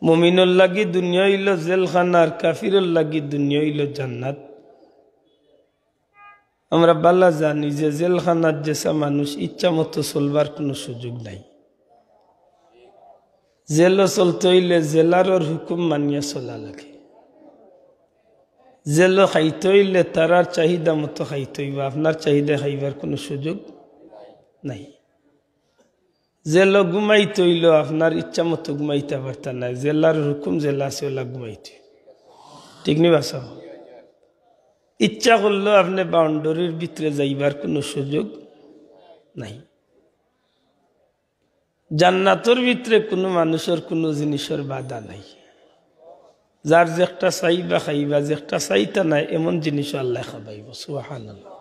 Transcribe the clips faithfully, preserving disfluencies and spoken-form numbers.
মুমিনর লাগি দুনিয়া অইলো জেলখানা, আর কাফিরর লাগি দুনিয়া অইলো জান্নাত। আমরা ভালা জানি যে জেলখানাত যেসা মানুষ ইচ্ছা মতো চলবার কুনু সুযোগ নাই। জেলো চলতে অইলে জেলারর হুকুম মানিয়া চলা লাগে। জেলো খাইতে অইলে তারার চাহিদা মতো খাইতে অইবো, আপনার চাহিদা খাইবার কুনু সুযোগ নাই। জেলো ঘুমাইতে অইলো আপনার ইচ্ছা মতো ঘুমাইতা পারতা নায়, জেলার হুকুম জেলা আছে ওলা ঘুমাইতে, ঠিক নি বা সাব? ইচ্ছা করলেও আপনে বাউন্ডারির ভিতরে যাইবার কুনু সুযোগ নাই। জান্নাতর ভিতরে কুনু মানুষর কুনু জিনিসর বাধা নাই। যার যেকটা চাইবা খাইবা, যেকটা চাইতা নায় এমন জিনিসও আল্লায় খাবাইবো। সুবহানাল্লাহ।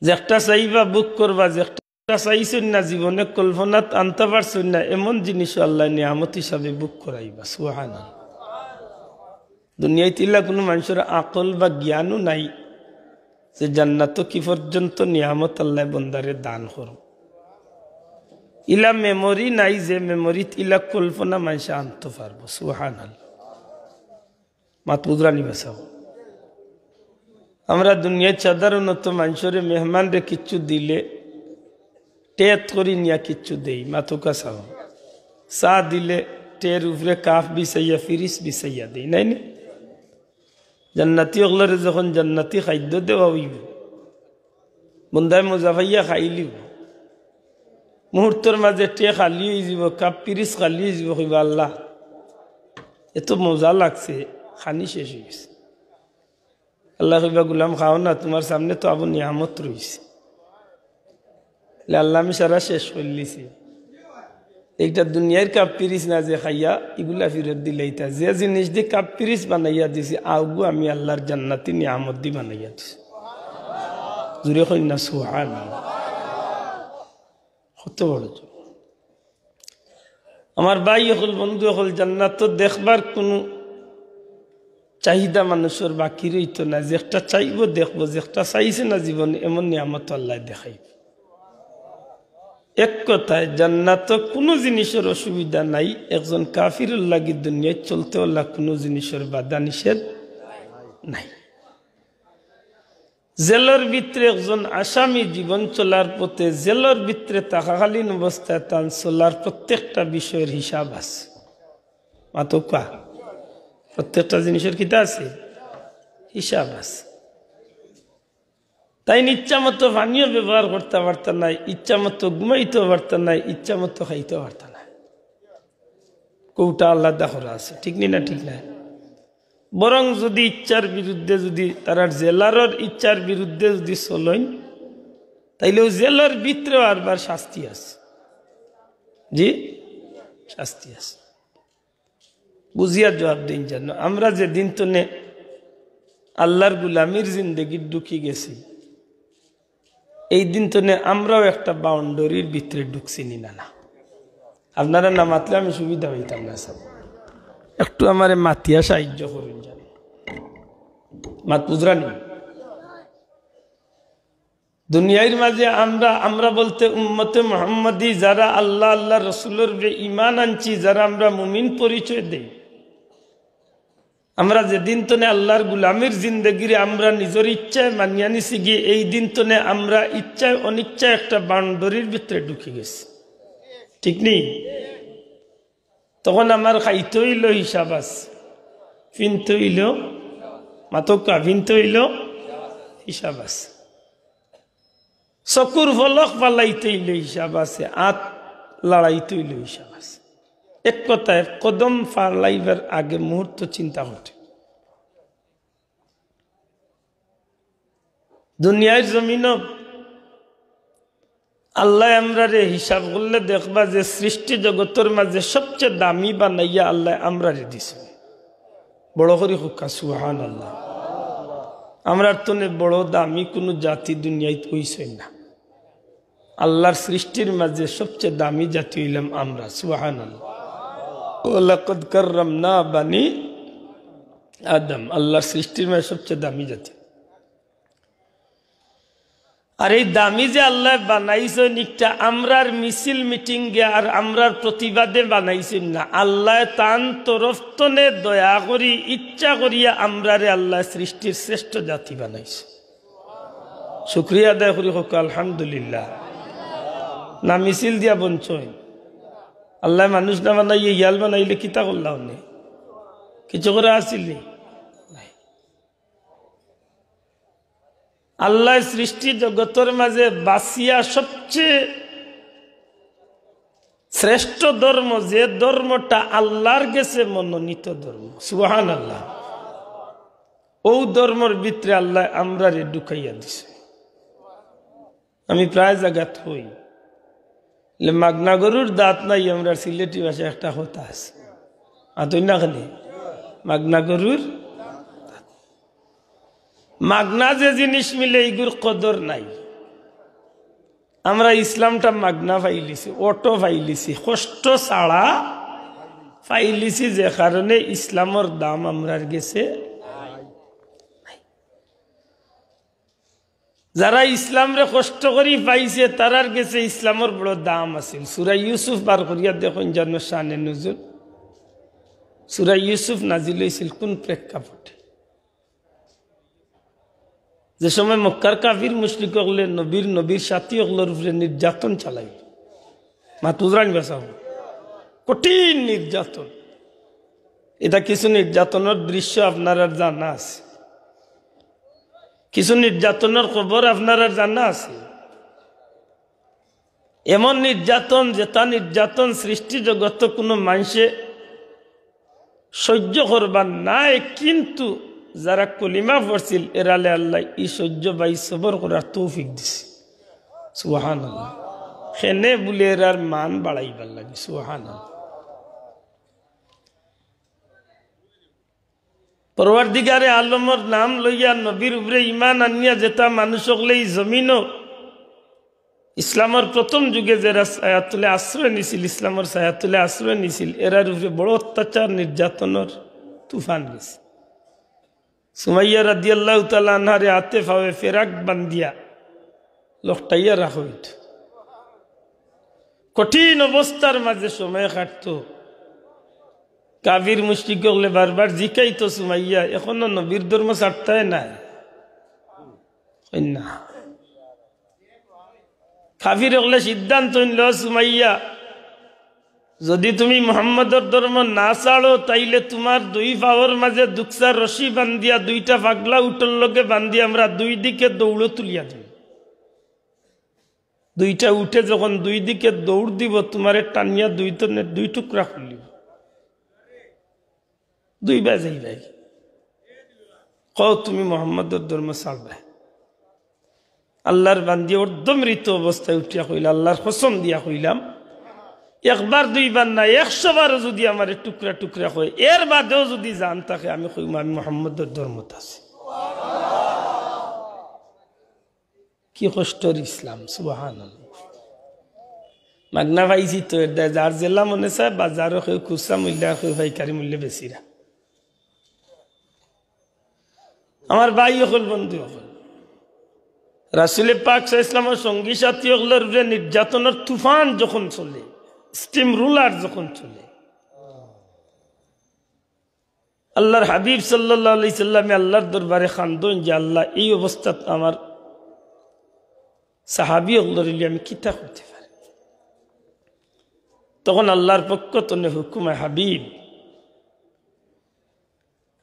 যেকটা চাইবা ভোগ করবা, যেকটা চাইছইন না জীবনে কল্পনাত আনতা পারছইন না এমন জিনিসও আল্লায় নিয়ামত হিসাবে ভোগ করাইবা। সুবহানাল্লাহ। দুনিয়াত ইলা কুনু মানষর আকল বা জ্ঞানও নাই যে জান্নাতো কি পর্যন্ত নিয়ামত আল্লায় বন্দারে দান করো। ইলা মেমোরি নাই যে মেমোরিত ইলা কল্পনা মানষে আনতো পারবো। সুবহানাল্লাহ। মাত বুঝরা নি বা সাব? আমরা দুনিয়াত সাধারণত মানষরে মেহমানরে কিচ্ছু দিলে টেত করি নিয়া কিচ্ছু দেই, মাতউক্কা সাব। চা দিলে টের উপরে কাপ বিছাইয়া, পিরিচ বিছাইয়া দেই, নায় নি? জান্নাতি অকলরে যখন জান্নাতি খাদ্য দেওয়া অইবো, বন্দায় মজা পাইয়া খাইলিবো। মুহূর্তর মাঝে টে খালি অইযিবো, কাপ পিরিচ খালি অইযিবো, কইবা, "আল্লাহ, এত মজা লাগছে, খানি শেষ অইগেছে।" আল্লায় কইবা, "গুলাম, খাও না, তুমার সামনে তো আবু নিয়ামত রইছে।" বলে, "আল্লাহ, আমি সারা শেষ করিলিছি।" একটা দুনিয়ার কাপ পিরিচ না যে খাইয়া, ইগুলা ফিরত দিলাইতা। যে জিনিস দি কাপ পিরিচ বানাইয়া দিছি, অগু আমি আল্লাহর জান্নাতি নিয়ামত দি বানাইয়া দিছি। জুরে কইন না, সুবহান। কত বড় তো। আমার ভাই অকল, বন্ধু অকল, জান্নাত তো দেখবার কুনু চাহিদা মানুষর বাকি রইতো না। যেকটা চাইবো দেখবো, যেকটা চাইছে না জীবনে, এমন নিয়ামত আল্লায় দেখাইবো। এক কথায়, জান্নাতো কুনু জিনিসর অসুবিধা নাই। একজন কাফিরর লাগি দুনিয়াত চলতে অলা কুনু জিনিসর বাধা নিষেধ নাই। জেলর ভিতরে একজন আসামি জীবন চলার পথে, জেলর ভিতরে থাকাকালীন অবস্থায় তান চলার প্রত্যেকটা বিষয়র হিসাব আছে। মাতউক্কা, প্রত্যেকটা জিনিসর কিতা আছে? হিসাব আছে। তাইন ইচ্ছা মতো পানিও ব্যবহার করতা পারতা নায়, ইচ্ছা মতো ঘুমাইতেও পারতা নায়, ইচ্ছা মতো খাইতেও পারতা নায়। কৌটা আলাদা করা আছে, ঠিক নি না? ঠিক না? বরং যুদি ইচ্ছার বিরুদ্ধে, যুদি তারার জেলারর ইচ্ছার বিরুদ্ধে যুদি চলইন, তাইলে অউ জেলর ভিতরেও আরবার শাস্তি আছে। জি, শাস্তি আছে। বুঝিয়া জবাব দেইন যেন। আমরা যেদিন তনে আল্লাহর গুলামির জিন্দেগিত ঢুকি গেছি, এই দিন তনে আমরাও একটা বাউন্ডারির ভিতরে ঢুকছি নি না? না, আপনারা না মাতলে আমি সুবিধা পাইতাম না, সাব। একটু আমারে মাতিয়া সাহায্য করুন যেন। মাত বুঝরা নি? দুনিয়ার মাঝে আমরা, আমরা বলতে উম্মতে মুহাম্মদী, যারা আল্লাহ, আল্লাহর রসুলর উপরে ঈমান আনছি, যারা আমরা মুমিন পরিচয় দেই, আমরা যেদিন তনে আল্লাহর গুলামির জিন্দেগিরে আমরা নিজর ইচ্ছায় মানিয়া নিছি গিয়া, এই দিন তনে আমরা ইচ্ছায় অনিচ্ছায় একটা বাউন্ডারির ভিতরে ঢুকি গেছি, ঠিক নি? তখন আমার খাইতে অইলো হিসাব আছে, ফিনতে অইলো, মাতউক্কা, ফিনতে অইলো হিসাব আছে, চকুর পলক ফালাইতে অইলো হিসাব আছে, আত লাড়াইতে অইলো হিসাব আছে। এক কথায়, কদম ফালাইবার আগে মুহূর্ত চিন্তা করতে। দুনিয়ার জমিনো আল্লায় আমরারে হিসাব করলে দেখবা যে সৃষ্টি জগতর মাঝে সবচেয়ে দামি বানাইয়া আল্লায় আমরারে দিছে। বড় করি কউক্কা, সুবহানাল্লাহ। আমরার তনে বড় দামি কুনু জাতি দুনিয়াত অইছে না। আল্লাহর সৃষ্টির মাঝে সবচেয়ে দামি জাতি অইলাম আমরা, সুবহানাল্লাহ। ওয়ালাকাদ কাররামনা বানি আদম, আল্লাহর সৃষ্টির মাঝে সবচেয়ে দামি জাতি। আর এই দামি যে আল্লায় বানাইছইন, একটা আমরার মিছিল মিটিংয়ে আর আমরার প্রতিবাদে বানাইছইন না। আল্লায় তান তরফ তনে দয়া করি, ইচ্ছা করিয়া আমরারে আল্লায় সৃষ্টির শ্রেষ্ঠ জাতি বানাইছইন। শুকরিয়া আদায় করি কউক্কা আলহামদুলিল্লাহ। না মিছিল দিয়া বনছইন? আল্লায় মানুষ না বানাইয়া ইয়াল বানাইলে কিতা করলা অনে? কিছু করা আছিল নি? আল্লায় সৃষ্টি জগতর মাঝে বাছিয়া সবচেয়ে শ্রেষ্ঠ ধর্ম, যে ধর্মটা আল্লার গেছে মনোনীত ধর্ম। সুবহানাল্লাহ। অউ ধর্মর ভিতরে আল্লায় আমরারে ঢুকাইয়া দিছে। আমি প্রায় জাগাত কই, মাগনা গরুর দাঁত নাই, আমরার সিলেটি ভাষায় একটা কথা আছে, আতই না খালি, মাগনা গরুর মাগনা যে জিনিস মিলে, ইগুর কদর নাই। আমরা ইসলামটা মাগনা পাইলিছি, অটো পাইলিছি, কষ্ট ছাড়া পাইলিছি, যে কারণে ইসলামর দাম আমরার গেছে। যারা ইসলামরে কষ্ট করি পাইছে, তারার গেছে ইসলামর বড় দাম আছিল। সূরা ইউসুফ বার করিয়া দেখইন যেন শানে নুজুল। সূরা ইউসুফ নাজিল অইছিল কোন প্রেক্ষাপটে? যে সময় মক্কার কাফির মুশরিক অকলে নবীর, নবীর সাথী অকলর উপরে নির্যাতন চালাইল, মাতুজরান বাসাব, কঠিন নির্যাতন। এটা কিছু নির্যাতনর দৃশ্য আপনারার জানা আছে, কিছু নির্যাতনর খবর আপনারার জানা আছে। এমন নির্যাতন, যেটা নির্যাতন সৃষ্টি জগত কোনো মানষে সহ্য করবার নায়, কিন্তু যারা কলিমা পড়ছিল, এরারে আল্লায় ই সহ্য বা ই সবর করার তৌফিক দিছে। সুবহানাল্লাহ। কেনে বুলে এরার মান বাড়াইবার লাগি। সুবহানাল্লাহ। পরওয়ারদিগারে আলমর নাম লইয়া নবীর উপরে ঈমান আনিয়া যেটা মানুষ অকলে ই জমিনো ইসলামর প্রথম যুগে যেরা ছায়াতলে আশ্রয় নিছিল, ইসলামর ছায়াতলে আশ্রয় নিছিল, এরার উপরে বড় অত্যাচার নির্যাতনর তুফান গেছে। সুমাইয়া রাদিয়াল্লাহু তাআলা আনহারে আতে ফাওয়ে ফেরাক বান্ধিয়া লকটাইয়া রাখা অইতো। কঠিন অবস্থার মাঝে সময় কাটতো। কাফির মুশরিক অকলে বারবার জিকাইতো, "সুমাইয়া, এখনো নবীর ধর্ম ছাড়তায় নায়?" কইন না। কাফির অকলে সিদ্ধান্ত নিল, "সুমাইয়া, যদি তুমি মুহাম্মদর ধর্ম না ছাড়ো, তাইলে তুমার দুই পাওর মাঝে দুকসা রশি বান্ধিয়া, দুইটা পাগলা উটর লগে বান্ধিয়া আমরা দুই দিকে দৌড় তুলিয়া দিমু।" দুইটা উটে যখন দুই দিকে দৌড় দিব, তুমারে টানিয়া দুই তনে দুই টুকরা করিলিব, দুই বায় যাইবায়। কও তুমি মুহাম্মদর ধর্ম ছাড়বায়? আল্লাহর বান্দি অর্ধমৃত অবস্থায় উঠিয়া কইলা, "আল্লাহর কসম দিয়া কইলাম, একবার দুইবার না, একশো বারও যদি আমারে টুকরা টুকরা কয়, এর বাদেও যদি জান থাকে, আমি কইমু আমি মুহাম্মদর ধর্মত আছি।" কি কষ্টর ইসলাম, সুবহানাল্লাহ। মাগনা পাইছি তো, এর দায় যার যেলা মনে চায়, বাজারো কেউ খুচরা মূল্যে, কেউ পাইকারি মূল্যে বেচিরা। আমার ভাই অকল, বন্ধু অকল, রাসুলে পাক সাল্লাল্লাহু আলাইহি ওয়াসাল্লামর সঙ্গী সাথী অকলর উপরে নির্যাতনর তুফান যখন চলে, স্টিম রুলার যখন চলে, আল্লাহর হাবিব সাল্লাল্লাহু আলাইহি সাল্লামে আল্লাহর দরবারে কান্দইন যে, "আল্লাহ, এই অবস্থাত আমার সাহাবী অকলরে লইয়া আমি কিতা করতে পারি?" তখন আল্লাহর পক্ষ তনে হুকুম আয়, "হাবিব,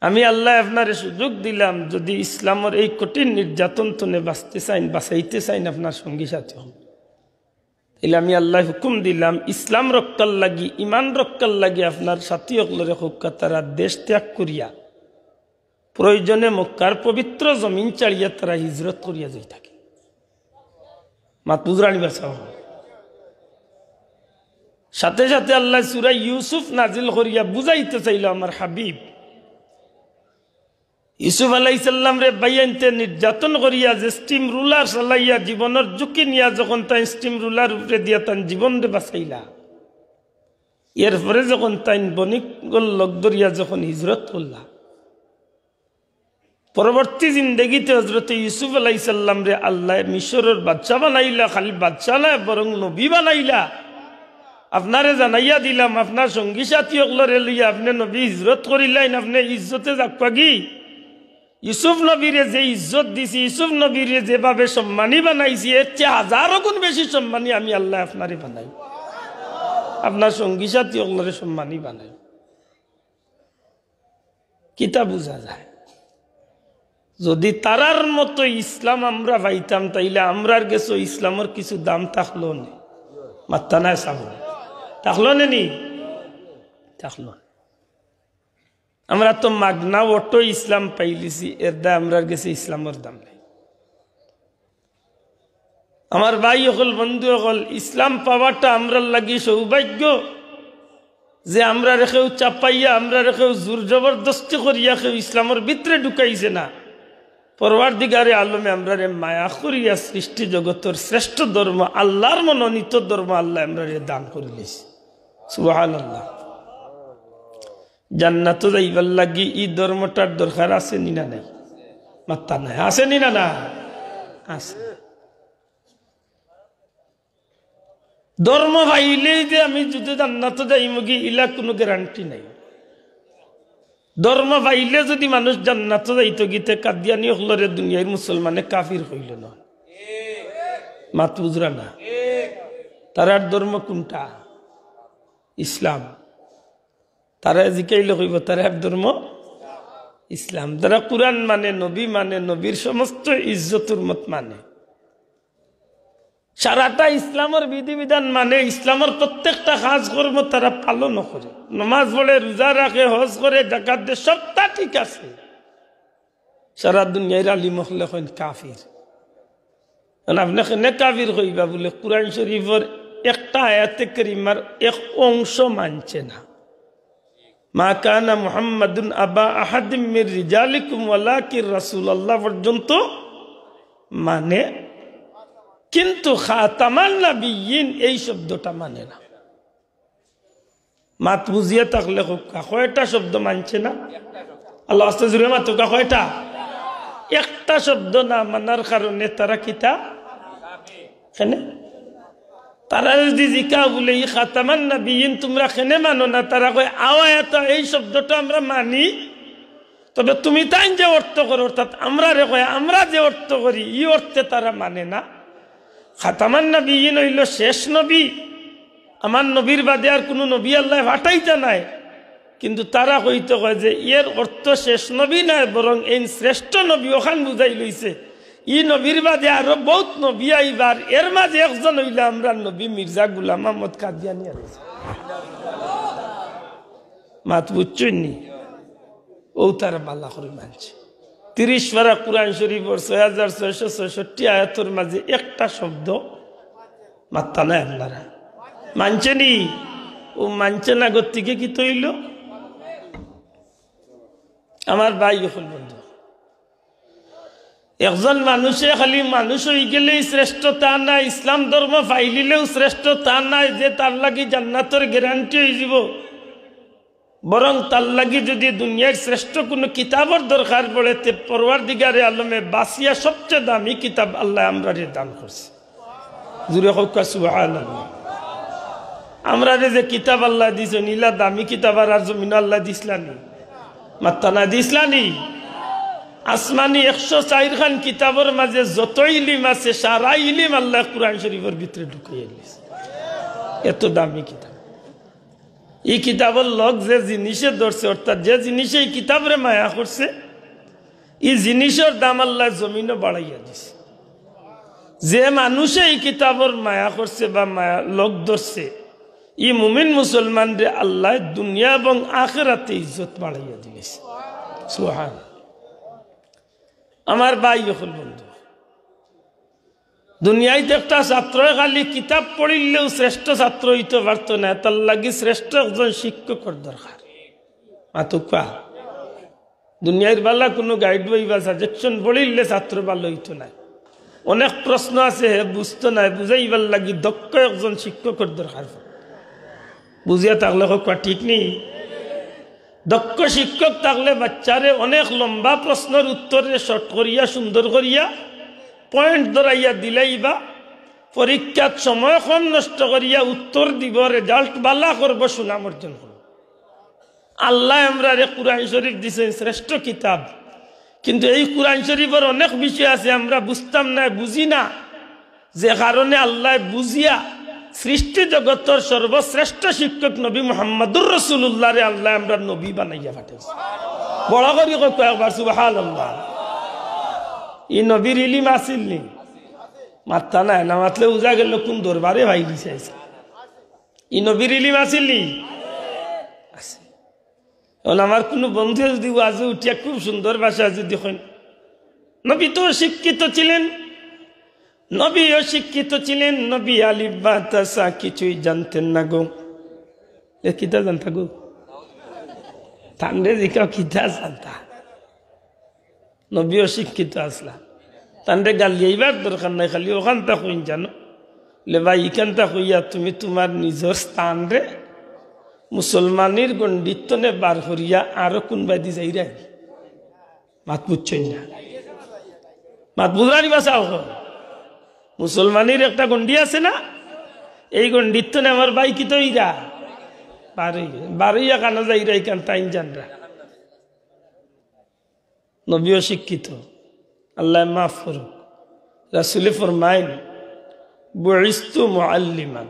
আমি আল্লাহ আপনারে সুযোগ দিলাম, যদি ইসলামর এই কঠিন নির্যাতন তনে বাঁচতে চাইন, বাঁচাইতে চাইন আপনার সঙ্গী সাথী অকল, তাইলে আমি আল্লাহ হুকুম দিলাম, ইসলাম রক্ষার লাগি, ইমান রক্ষার লাগি আপনার সাথী অকলরে কউক্কা তারা দেশ ত্যাগ করিয়া, প্রয়োজনে মক্কার পবিত্র জমিন ছাড়িয়া তারা হিজরত করিয়া যাইতাকে।" মাত বুঝরানি বাসাব। সাথে সাথে আল্লাহ সূরা ইউসুফ নাজিল করিয়া বুঝাইতে চাইল, আমার হাবিব ইউসুফ আলাইহিস সালামরে ভাইয়াইন্তে নির্যাতন করিয়া যে স্টিম রুলার চালাইয়া জীবনর ঝুঁকি নিয়া যখন তাইন স্টিম রুলার উপরে দিয়া তান জীবনরে বাঁচাইলা, এরপরে যখন তাইন বণিকগণ লগ ধরিয়া যখন হিজরত করলা, পরবর্তী জিন্দেগিতে হজরতে ইউসুফ আলাইহিস সালামরে আল্লায় মিশরর বাদশা বানাইলা, খালি বাদশা নায়, বরং নবী বানাইলা। আপনারে জানাইয়া দিলাম, আপনার সঙ্গী সাথী অকলরে লইয়া আপনে নবী হিজরত করিলাইন, আপনে ইজ্জতে যাউক্কাগি। ইউসুফ নবীরে যে ইজ্জত দিছি, ইউসুফ নবীরে যেভাবে সম্মানী বানাইছি, এর চেয়ে হাজারো গুণ বেশি সম্মানী আমি আল্লায় আপনারে বানাইমু, আপনার সঙ্গী সাথী অকলরে সম্মানী বানাইমু। কিতা বুঝা যায়? যদি তারার মতো ইসলাম আমরা পাইতাম, তাইলে আমরার গেছে ইসলামর কিছু দাম থাকলো নে। মাত্তা নাই সাব, থাকলো নে নি? থাকলো। আমরা তো মাগনা অটো ইসলাম পাইলিছি, এর দায় আমরার গেছে ইসলামর দাম নাই। আমার ভাই অকল, বন্ধু অকল, ইসলাম পাওয়াটা আমরার লাগি সৌভাগ্য যে আমরারে কেউ চাপাইয়া, আমরারে কেউ জোর জবরদস্তি করিয়া কেউ ইসলামর ভিতরে ঢুকাইছে না। পরওয়ারদিগারে আলমে আমরারে মায়া করিয়া সৃষ্টি জগতর শ্রেষ্ঠ ধর্ম, আল্লাহর মনোনীত ধর্ম আল্লায় আমরারে দান করিলিছে। সুবহানাল্লাহ। জান্নাতো যাইবার লাগি ই ধর্মটার দরকার আছে নি না নাই? মাত্তা নাই। আছে নি না না? আছে। ধর্ম পাইলেই যে আমি যদি জান্নাতো যাইমুগি, ইলা কুনু গ্যারান্টি নাই। ধর্ম পাইলে যদি মানুষ জান্নাতো যাইতোগি, তে কাদিয়ানি অকলরে দুনিয়ার মুসলমানে কাফির কইলো না। মাত বুঝরা না? তারার ধর্ম কুনটা? ইসলাম। তারারে জিকাইলে কইবো, তারার ধর্ম ইসলাম। তারা কুরআন মানে, নবী মানে, নবীর সমস্ত ইজ্জত হুরমত মানে। সারাটা ইসলামর বিধিবিধান মানে, ইসলামর প্রত্যেকটা কাজকর্ম তারা পালন করে। নমাজ পড়ে, রোজা রাখে, হজ করে, যাকাত দেয়, সবটা ঠিক আছে। সারা দুনিয়ার আলিম অকলে কইন কাফির। কারণ আপনে কেনে কাফির কইবা বুলে, কুরআন শরীফর একটা আয়াতে কারিমার এক অংশ মানছে না। "মা কানা মুহাম্মাদুন আবা আহাদিম মির রিজালিকুম ওয়ালাকিন রাসূলুল্লাহ" পর্যন্ত মানে, কিন্তু খাতামান নাবিয়্যিন এই শব্দটা মানে না। মাত বুঝিয়া থাকলে কউক্কা, কয়টা শব্দ মানছে না? আল্লাহ আস্তে জুরে মাতউক্কা, কয়টা? একটা শব্দ না মানার কারণে তারা কিতা? কেনে? তারা যদি জিকা বুলে, "ই খাতামান নাবিয়্যিন তুমরা কেনে মানো না?" তারা কয়, "আওয়ায়াত এই শব্দটা আমরা মানি, তবে তুমি তাইন যে অর্থ করো, অর্থাৎ আমরারে কয়, আমরা যে অর্থ করি, ই অর্থে তারা মানে না।" খাতামান নাবিয়্যিন অইলো শেষ নবী, আমার নবীর বাদে আর কুনু নবী আল্লায় পাঠাইতা নায়। কিন্তু তারা কইতো কয় যে এর অর্থ শেষ নবী নায়, বরং এইন শ্রেষ্ঠ নবী, অখান বুঝাইলইছে। ই নবীর বাদে আরো বউত নবী আইবার, এর মাঝে একজন অইলা আমরার নবী মির্জা গুলাম আহমদ কাদিয়ানী আলাইহিস সালাম। মাত বুঝছইন নি? অউ তারা বালা করি মানছে। তিরিশ পারা কুরআন শরীফর ছয় হাজার ছয়শো ছয়ষট্টি আয়াতর মাঝে একটা শব্দ মাত্তা নাই আপনারা। মানছে নি? অউ মানছে না গতিকে কিতা অইলো? আমার ভাই অকল, বন্ধু, একজন মানুষে খালি মানুষ অইগেলেউ শ্রেষ্ঠ তা নায়, ইসলাম ধর্ম পাইলিলেউ শ্রেষ্ঠ তা নায় যে তার লাগি জান্নাতর গ্যারান্টি অইযিবো। বরং তার লাগি যদি দুনিয়ার শ্রেষ্ঠ কুনু কিতাবর দরকার পড়ে, তে পরওয়ারদিগারে আলমে বাছিয়া সবচে দামি কিতাব আল্লায় আমরারে দান করছে। জুরে কউক্কা সুবহানাল্লাহ। আমরারে যে কিতাব আল্লায় দিছইন, ইলা দামি কিতাব আর, আর জমিনো আল্লায় দিছলা নি? মাত্তা না, দিছলা নি? আসমানি একশো চাইর খান কিতাবর মাঝে যত ইলিম আছে, সারা ইলিম আল্লায় কুরআন শরীফর ভিতরে ঢুকাইয়া দিছে। এত দামি কিতাব। ই কিতাবর লগ যে জিনিসে ধরছে, অর্থাৎ যে জিনিসে ই কিতাবরে মায়া করছে, ই জিনিসর দাম আল্লায় জমিনো বাড়াইয়া দিছে। যে মানুষে ই কিতাবর মায়া করছে বা মায়া লগ ধরছে, ই মুমিন মুসলমানরে আল্লায় দুনিয়া এবং আখেরাতে ইজ্জত বাড়াইয়া দিছে। সুবহান। আমার ভাই অকল, বন্ধু, দুনিয়াইত একটা ছাত্রয় খালি কিতাব পড়িলেউ শ্রেষ্ঠ ছাত্র অইতো পারতো নায়, তার লাগি শ্রেষ্ঠ একজন শিক্ষকর দরকার। মাতউক্কা। দুনিয়ার বালা কুনু গাইড বই বা সাজেশন পড়িলে ছাত্র ভালা অইতো নায়। অনেক প্রশ্ন আছে হে বুঝতো নায়, বুঝাইবার লাগি দক্ষ একজন শিক্ষকর দরকার। বুঝিয়া থাকলে কউক্কা, ঠিক নি? দক্ষ শিক্ষক থাকলে বাচ্চারে অনেক লম্বা প্রশ্নর উত্তরে শর্ট করিয়া, সুন্দর করিয়া, পয়েন্ট ধরাইয়া দিলাইবা। পরীক্ষাত সময় কম নষ্ট করিয়া উত্তর দিব, রেজাল্ট বালা করব, সুনাম অর্জন করব। আল্লায় আমরারে কুরআন শরীফ দিছইন, শ্রেষ্ঠ কিতাব। কিন্তু এই কুরআন শরীফর অনেক বিষয় আছে আমরা বুঝতাম না, বুঝি না, যে কারণে আল্লায় বুঝিয়া সৃষ্টি জগতর সর্বশ্রেষ্ঠ শিক্ষক নবী মুহাম্মাদুর রাসূলুল্লাহরে আল্লায় আমরার নবী বানাইয়া পাঠাইছইন। বড় করি কউক্কা একবার সুবহানাল্লাহ। ই নবীর ইলিম আছিল নি? মাতরা নায়, না মাতলে বুঝা গেল কুন দরবারে ভাই দিছে। ই নবীর ইলিম আছিল নি? আছে। এখন আমার কুনু বন্ধুয়ে যুদি ওয়াজো উঠিয়া খুব সুন্দর ভাষায় যুদি কইন, "নবী তো শিক্ষিত ছিলেন, নবী অশিক্ষিত ছিলেন, নবী আলিফ বা তা সা কিছুই জানতেন না গো।" এ কিতা জানতা গো? তানরে জিকাও কিতা জানতা? নবী অশিক্ষিত আছলা। তানরে গালিয়াইবার দরকার নাই, খালি অখানতা কইন জানো। লে ভাই, ইখানতা কইয়া তুমি তুমার নিজর স্থানরে মুসলমানির গণ্ডির তনে বার করিয়া আরো কুনবায়দি যাইরায়? মাত বুঝছইন না। মাত বুঝরানি বা চাও। মুসলমানির একটা গণ্ডি আছে না? এই গণ্ডির তনে আমার ভাই কিতা অইরা? বারই, বারইয়া কানো যাইরা ইখান তাইন জানরা। নবী অশিক্ষিত, আল্লায় মাফ করুক। রাসূলে ফরমাইন, "বুইস্তু মুআল্লিমান।"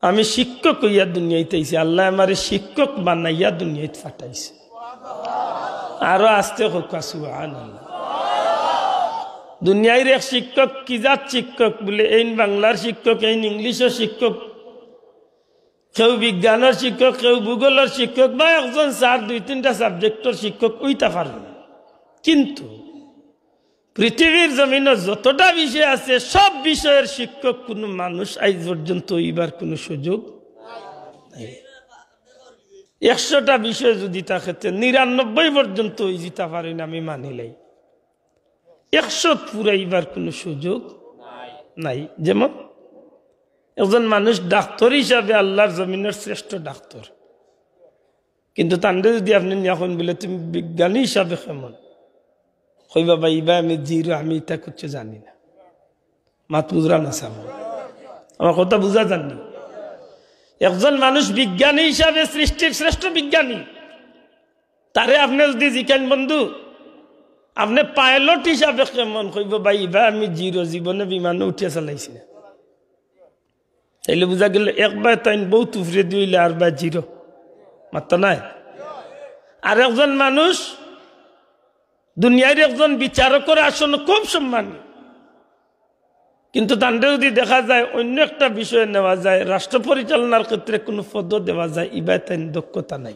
আমি শিক্ষক অইয়া দুনিয়াইত আইছি, আল্লায় আমারে শিক্ষক বানাইয়া দুনিয়াইত পাঠাইছে। আরো আস্তে কউক্কা সুবহানাল্লাহ। দুনিয়াইর এক শিক্ষক, কি জাত শিক্ষক বুলে, এইন বাংলার শিক্ষক, এইন ইংলিশর শিক্ষক, কেউ বিজ্ঞানর শিক্ষক, কেউ ভূগোলর শিক্ষক, বা একজন স্যার দুই তিনটা সাবজেক্টর শিক্ষক অইতা পারইন। কিন্তু পৃথিবীর জমিনো যতটা বিষয় আছে, সব বিষয়র শিক্ষক কুনু মানুষ আইজ পর্যন্ত অইবার কুনু সুযোগ নাই। একশোটা বিষয় যুদি থাকে, তে নিরানব্বই পর্যন্ত অইযিতা পারইন, আমি মানিলাই। একশো পুরাইবার কুনু সুযোগ নাই। যেমন একজন মানুষ ডাক্তর হিসাবে আল্লার জমিনর শ্রেষ্ঠ ডাক্তর, কিন্তু তানরে যুদি আপনে নিয়া কইন বুলে, "তুমি বিজ্ঞানী হিসাবে কেমন?" কইবা, "ভাই, ইবায় আমি জিরো, আমি ইতা কিচ্ছু জানি না।" মাত বুঝরা না সাব? আমার কথা বুঝা যার নি? একজন মানুষ বিজ্ঞানী হিসাবে সৃষ্টির শ্রেষ্ঠ বিজ্ঞানী, তারে আপনে যুদি জিকাইন, "বন্ধু, আপনে পাইলট হিসাবে কেমন?" কইবো, "ভাই, ইবায় আমি জিরো, জীবনে বিমানো উঠিয়া চালাইছি না।" তাইলে বুঝা গেল, একবায় তাইন বউত উপরেদি অইলে আরবায় জিরো। মাতরা নায়? আর একজন মানুষ দুনিয়ার একজন বিচারকর আসন খুব সম্মানী, কিন্তু তানরে যুদি দেখা যায় অইন্য একটা বিষয়ে নেওয়া যায়, রাষ্ট্র পরিচালনার ক্ষেত্রে কুনু পদো দেওয়া যায়, ইবায় তাইন দক্ষতা নাই।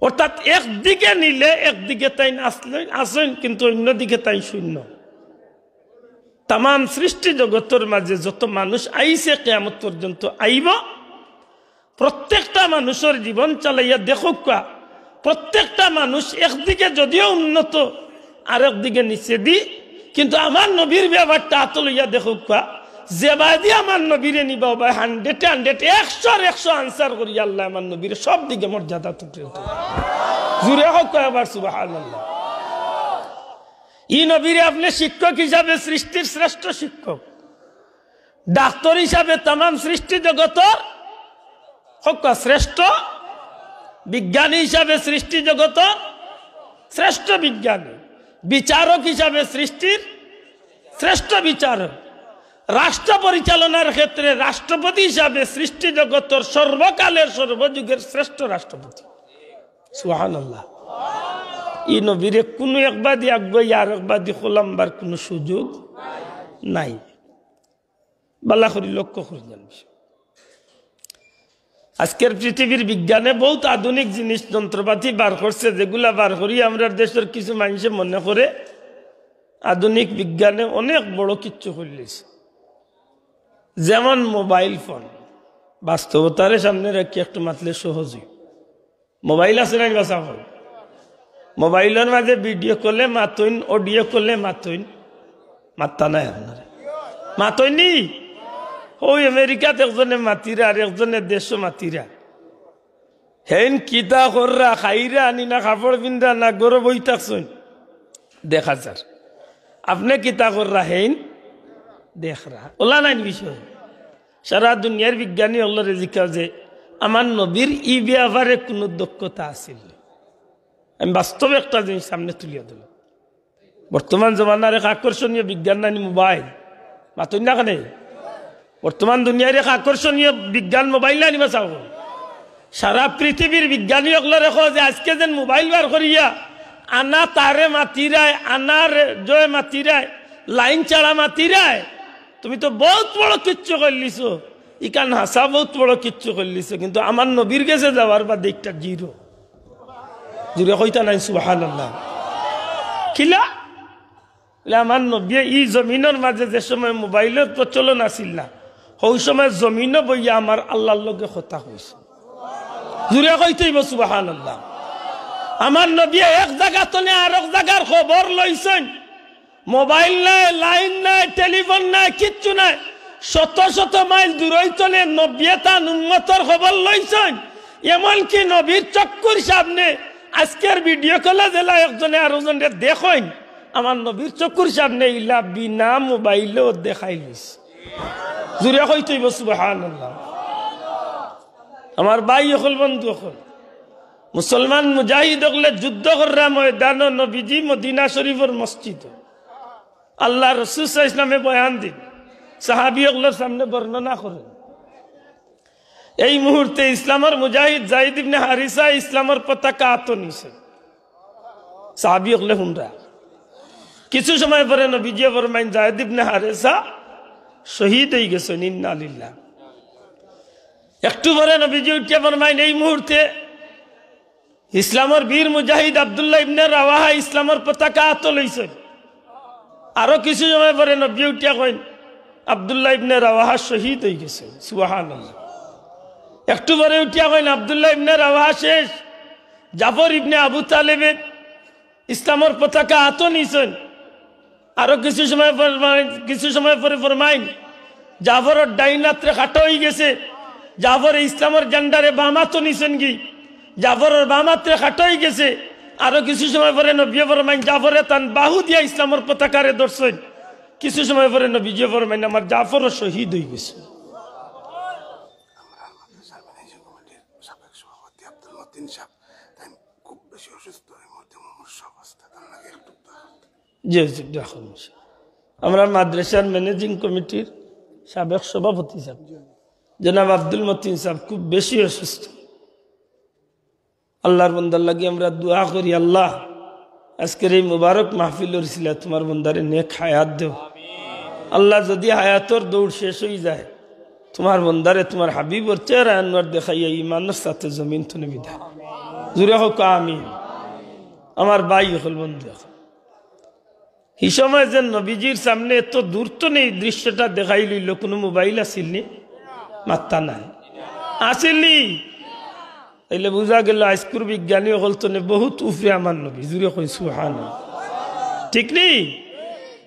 অর্থাৎ একদিকে নিলে একদিকে তাইন আছইন, আছইন, কিন্তু অইন্য দিকে তাইন শূন্য। তামাম সৃষ্টি জগতর মাঝে যত মানুষ আইছে, কিয়ামত পর্যন্ত আইবো, প্রত্যেকটা মানুষর জীবন চালাইয়া দেখউক্কা, প্রত্যেকটা মানুষ একদিকে যদিও উন্নত, আরেকদিকে নিচেদি, কিন্তু আমার নবীর ব্যাপারটা আতো লইয়া দেখউক্কা, যেবায়দি আমার নবীরে নিবা, অবায় হান্ড্রেডে হান্ড্রেড, একশোর একশো আনসার করি আল্লায় আমার নবীরে সব দিকে মর্যাদা তুলে তুলে। জুরে কউক্কা একবার সুবহানাল্লাহ। ই নবীরে আপনে শিক্ষক হিসাবে সৃষ্টির শ্রেষ্ঠ শিক্ষক, ডাক্তর হিসাবে তামাম সৃষ্টি জগতর কউক্কা শ্রেষ্ঠ, বিজ্ঞানী হিসাবে সৃষ্টি জগতর শ্রেষ্ঠ বিজ্ঞানী, বিচারক হিসাবে সৃষ্টির শ্রেষ্ঠ বিচারক, রাষ্ট্র পরিচালনার ক্ষেত্রে রাষ্ট্রপতি হিসাবে সৃষ্টি জগতর সর্বকালের সর্বযুগের শ্রেষ্ঠ রাষ্ট্রপতি। সুবহানাল্লাহ। ই নবীরে কুনু একবাদি আগুয়াইয়া আরকবাদি খোলামবার কুনু সুযোগ নাই। বালা করি লক্ষ্য করি জানবি। আজকের পৃথিবীর বিজ্ঞানে বউত আধুনিক জিনিস যন্ত্রপাতি বার করছে, যেগুলা বার করি আমরার দেশর কিছু মানষে মনে করে আধুনিক বিজ্ঞানে অনেক বড় কিচ্ছু করিলিছে। যেমন মোবাইল ফোন, বাস্তবতারে সামনে রাখি একটু মাতলে সহজ অয়। মোবাইল আছে না বা সাফল? মোবাইলর মাঝে ভিডিও কলে মাতইন, অডিও কলে মাতইন, মাতরা নায় আপনারা? মাতইন নি? অউ আমেরিকাত একজনে মাতিরা আর একজনে দেশো মাতিরা। হেইন কিতা কররা, খাইরা আনি না, কাপড় পিনরা না, ঘরো বই থাকছইন, দেখা যার। আপনে কিতা কররা, হেইন দেখরা। ওলা নাইন বিষয়। সারা দুনিয়ার বিজ্ঞানী অকলরে জিকাও যে আমার নবীর ই ব্যাপারে কুনু দক্ষতা আছিল নি? আমি বাস্তব একটা জিনিস সামনে তুলিয়া দিলাম। বর্তমান জমানার এক আকর্ষণীয় বিজ্ঞান নানি মোবাইল। মাতইন না কেনে? বর্তমান দুনিয়ার এক আকর্ষণীয় বিজ্ঞান মোবাইল নানি বা চাও? সারা পৃথিবীর বিজ্ঞানী অকলরে কও যে আইজকে যেন মোবাইল বার করিয়া আনা তারে মাতিরায়, আনারে জয় মাতিরায়, লাইন ছাড়া মাতিরায়, তুমি তো বউত বড় কিচ্ছু করিলিছো। ইখান হাছা বউত বড় কিচ্ছু করিলিছো, কিন্তু আমার নবীর গেছে যাওয়ার বাদে একটা জিরো। জুরে কইতা নাইন সুবহানাল্লাহ। কিলা? বলে, আমার নবীয়ে ই জমিনর মাঝে যে সময় মোবাইলর প্রচলন আছিল না, হউ সময় জমিনো বইয়া আমার আল্লাহর লগে কথা কইছে। জুরে কইতে অইবো সুবহানাল্লাহ। আমার নবীয়ে এক জাগা তনে আরক জাগার খবর লইছইন। মোবাইল নাই, লাইন নাই, টেলিফোন নাই, কিচ্ছু নাই। শত শত মাইল দূরই তনে নবীয়ে তান উম্মতর খবর লইছইন। এমনকি নবীর চক্ষুর সামনে আইজকের ভিডিও কলে যেলা একজনে আরকজনরে দেখইন, আমার নবীর চক্ষুর সামনে ইলা বিনা মোবাইলো দেখাই লইছে। জুরে কইতে অইবো সুবহানাল্লাহ। আমার ভাই অকল, বন্ধু অকল, মুসলমান মুজাহিদ অকলে যুদ্ধ কররা ময়দানো, নবীজি মদিনা শরীফর মসজিদো। আল্লার রসুল সাল্লাল্লাহু আলাইহি ওয়াসাল্লামে বয়ান দিন, সাহাবী অকলর সামনে বর্ণনা করেন। এই মুহূর্তে ইসলামর মুজাহিদ যায়েদ ইবনে হারিসা ইসলামর পতাকা আতো নিছে। সাহাবী অকলে হুনরা। কিছু সময় পরে নবীজিয়ে ফরমাইন, যায়েদ ইবনে হারিসা শহীদ অইগেছইন, ইন্না লিল্লাহ। একটু পরে নবীজি উঠিয়া ফরমাইন, এই মুহূর্তে ইসলামর বীর মুজাহিদ আব্দুল্লাহ ইবনে রাওয়াহা ইসলামর পতাকা আতো লইছইন। আরো কিছু সময় পরে নবীয়ে উঠিয়া কইন, আব্দুল্লাহ ইবনে রাওয়াহা শহীদ অইগেছইন। সুবহানাল্লাহ। একটু পরে উঠিয়া কইন, আব্দুল্লাহ ইবনে রাওয়াহা শেষ। জাফর ইবনে আবু তালেবে ইসলামর পতাকা আতো নিছইন। আরো কিছু সময় ফরমাইন, কিছু সময় পরে ফরমাইন, জাফরর ডাইন আতরে কাটা অইগেছে। জাফরে ইসলামর ঝান্ডারে বাম আতো নিছইনগি। জাফরর বাম আতরে কাটা অইগেছে। আরো কিছু সময় পরে নবীয়ে ফরমাইন, জাফরে তান বাহু দিয়া ইসলামর পতাকারে ধরছইন। কিছু সময় পরে নবীজিয়ে ফরমাইন, আমার জাফরও শহীদ অইগেছে। আমরা মাদ্রাসার ম্যানেজিং কমিটির সাবেক সভাপতি আব্দুল মতিন সাহেব, তাইন খুব বেশি অসুস্থ, এই মুহূর্তে মুমূর্ষু অবস্থা, তান লাগি একটু দোয়া করতে। জি, জি, দোয়া করুন। আমরা মাদ্রাসার ম্যানেজিং কমিটির সাবেক সভাপতি সাহেব, জনাব আব্দুল মতিন সাহেব খুব বেশি অসুস্থ। আল্লার বন্দার লাগি আমরা দোয়া করি, আল্লাহ, আইজকের এই মুবারক মাহফিলর উছিলায় তুমার বন্দারে নেক হায়াত দেও। আল্লাহ, যদি হায়াতর দৌড় শেষ অইযায়, তুমার বন্দারে তুমার হাবিবর চেহারা আনোয়ার দেখাইয়া ইমানর সাথে জমিন তনে বিদায়। জুরে কউক্কা আমিন। আমার ভাই অকল, বন্ধু অকল, হি সময় যে নবীজির সামনে এত দূর তনে ই দৃশ্যটা দেখাইল অইলো, কুনু মোবাইল আছিল নি? মাত্তা নাই। আছিল নি? তাইলে বুঝা গেল আইজকুর বিজ্ঞানী অকল তনে বহুত উফরে আমার নবী। জুরে কইন সুবহানাল্লাহ। ঠিক নি?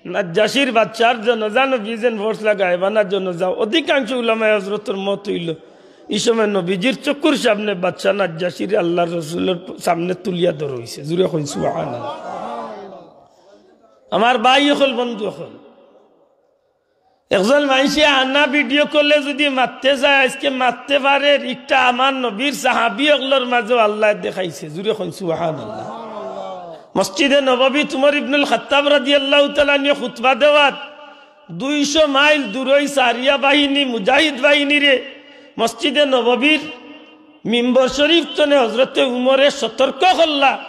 নাজ্জাশির বাদশার জনাজা নবী যেন ফরছলা গায়েবানা জনাজা, অধিকাংশ উলামায়ে হজরতর মত অইলো, ই সময় নবীজির চক্ষুর সামনে বাদশা নাজ্জাশিরে আল্লার রসুলর সামনে তুলিয়া ধরা অইছে। জুরে কইন সুবহানাল্লাহ। আমার ভাই অকল, বন্ধু অকল, একজন মানষে আনা ভিডিও কলে যদি মাততে চায়, আইজকে মাততে পারের, ইটা আমার নবীর সাহাবী অকলর মাঝেও আল্লায় দেখাইছে। জুরে কইন সুবহানাল্লাহ। মসজিদে নববীত উমর ইবনুল খাত্তাব রাদিয়াল্লাহু তাআলা আনহু খুতবা দেওয়াত দুইশো মাইল দূরই সারিয়া বাহিনী, মুজাহিদ বাহিনীরে মসজিদে নববীর মিম্বর শরীফ তনে হজরতে উমরে সতর্ক করলা,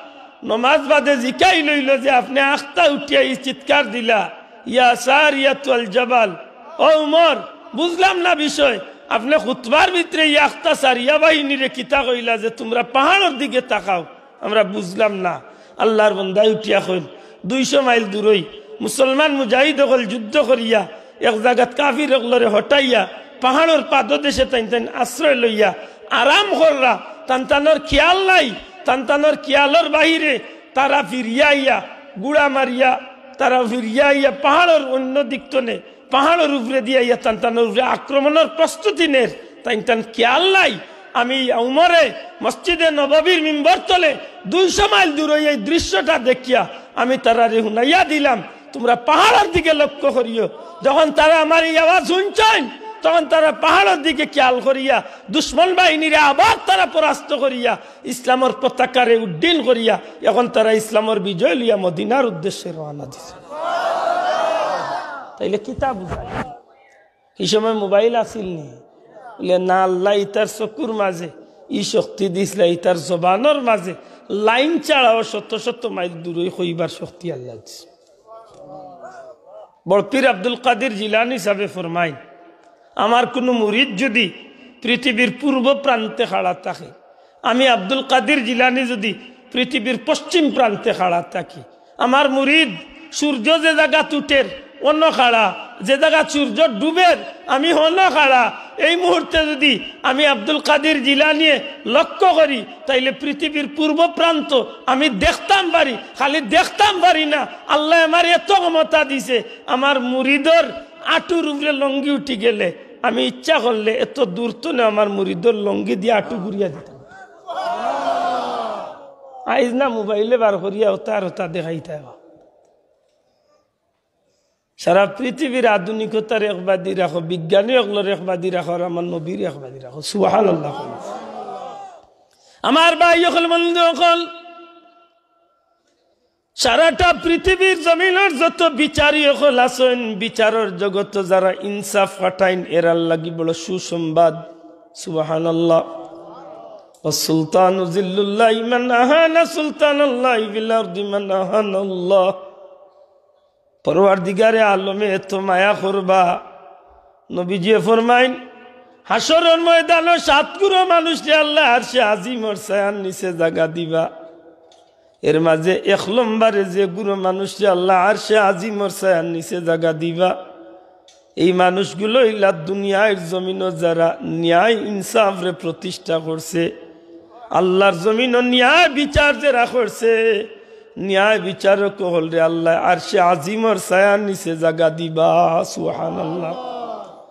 নমাজ বাদে জিকাইল অইলো যে আপনে আখতা উঠিয়া ই চিৎকার দিলা, "ইয়া সারিয়াতুল জাবাল, ও উমর, বুঝলাম না বিষয়, আপনে খুতবার ভিতরে ই আখতা সারিয়া বাহিনীরে কিতা কইলা যে তুমরা পাহাড়র দিকে তাকাও, আমরা বুঝলাম না।" আল্লার বন্দায় উঠিয়া কইন, দুইশো মাইল দূরই মুসলমান মুজাহিদ অকল যুদ্ধ করিয়া এক জাগাত কাফির অকলরে হটাইয়া পাহাড়র পাদদেশে তাইন তাইন আশ্রয় লইয়া আরাম কররা। তান তানর খিয়াল নাই, তান তানর খিয়ালর বাহিরে তারা ফিরিয়া আইয়া গুড়া মারিয়া, তারা ফিরিয়া আইয়া পাহাড়র অন্য দিক তনে, পাহাড়র উপরেদি আইয়া তান তানর উপরে আক্রমণর প্রস্তুতি নের। তাইন তান খিয়াল নাই। আমি উমরে মসজিদে নববীর মিম্বর তলে দুইশো মাইল দূরে এই দৃশ্যটা দেখিয়া আমি তারারে হুনাইয়া দিলাম, "তোমরা পাহাড়র দিকে লক্ষ্য করিও, যখন তারা আমার এই আওয়াজ হুনছইন, তখন তারা পাহাড়র দিকে খেয়াল করিয়া দুশমন বাহিনীরে আবার তারা পরাস্ত করিয়া ইসলামর পতাকারে উড্ডীন করিয়া এখন তারা ইসলামর বিজয় লইয়া মদিনার উদ্দেশ্যে রওনা দিছে।" তাইলে কিতা বুঝায়? হি সময় মোবাইল আছিল নি? বলে, "না, আল্লাহ ইতার চকুর মাঝে ই শক্তি দিছলা, ইতার জবানর মাঝে লাইন ছাড়াও শত শত মাইল দূরই কইবার শক্তি আল্লাহ দিছে।" বড় পীর আব্দুল কাদির জিলানী সাহেবে ফরমাইন, "আমার কুনু মুরিদ যুদি পৃথিবীর পূর্ব প্রান্তে খাড়া থাকে, আমি আব্দুল কাদির জিলানী যুদি পৃথিবীর পশ্চিম প্রান্তে খাড়া থাকি, আমার মুরিদ সূর্য যে জাগাত উঠের অনো খাড়া, যে জাগাত সূর্য ডুবের আমি হনো খাড়া, এই মুহূর্তে যুদি আমি আব্দুল কাদির জিলানীয়ে লক্ষ্য করি, তাইলে পৃথিবীর পূর্ব প্রান্ত আমি দেখতাম পারি, খালি দেখতাম পারি না, আল্লায় আমার এত ক্ষমতা দিছে, আমার মুরিদর আটুর উপরে লঙ্গি উঠি গেলে আমি ইচ্ছা করলে এত দূর তনে আমার মুরিদর লঙ্গি দিয়া আটু ঘুরিয়া দিতাম।" আইজ না মোবাইলে বার করিয়া ওতা আর ওতা দেখাইতা। সারা পৃথিবীর আধুনিকতার একবাদি রাখো, বিজ্ঞানী অকলর একবাদি রাখো, আর আমার নবীর একবাদি রাখো। সুবহানাল্লাহ। আমার ভাই অকল, বন্ধু অকল, সারাটা পৃথিবীর জমিনর যত বিচারী অকল আছইন, বিচারর জগত যারা ইনসাফ খাটাইন, এরার লাগি বড় সুসংবাদ। সুবহানাল্লাহ। "ওয়াস সুলতানু জিল্লুল্লাহি মান আহানা সুলতানাল্লাহি ফিল আরদি মান আহানাল্লাহ।" পরওয়ারদিগারে আলমে এত মায়া করবা। নবীজিয়ে ফরমাইন, হাশরর ময়দানো সাত গুরু মানুষরে আল্লায় আরশে আজিমর ছায়ার নিচে জাগা দিবা। এর মাঝে এক লম্বরে যে গুরু মানুষরে আল্লায় আরশে আজিমর ছায়ার নিচে জাগা দিবা, এই মানুষগুলো অইলা দুনিয়ার জমিনো যারা ন্যায় ইনসাফরে প্রতিষ্ঠা করছে, আল্লাহর জমিনো ন্যায় বিচার যেরা করছে, ন্যায় বিচারক অকলরে আল্লায় আরশে আজিমর ছায়ার নিচে জাগা দিবা। সুবহানাল্লাহ।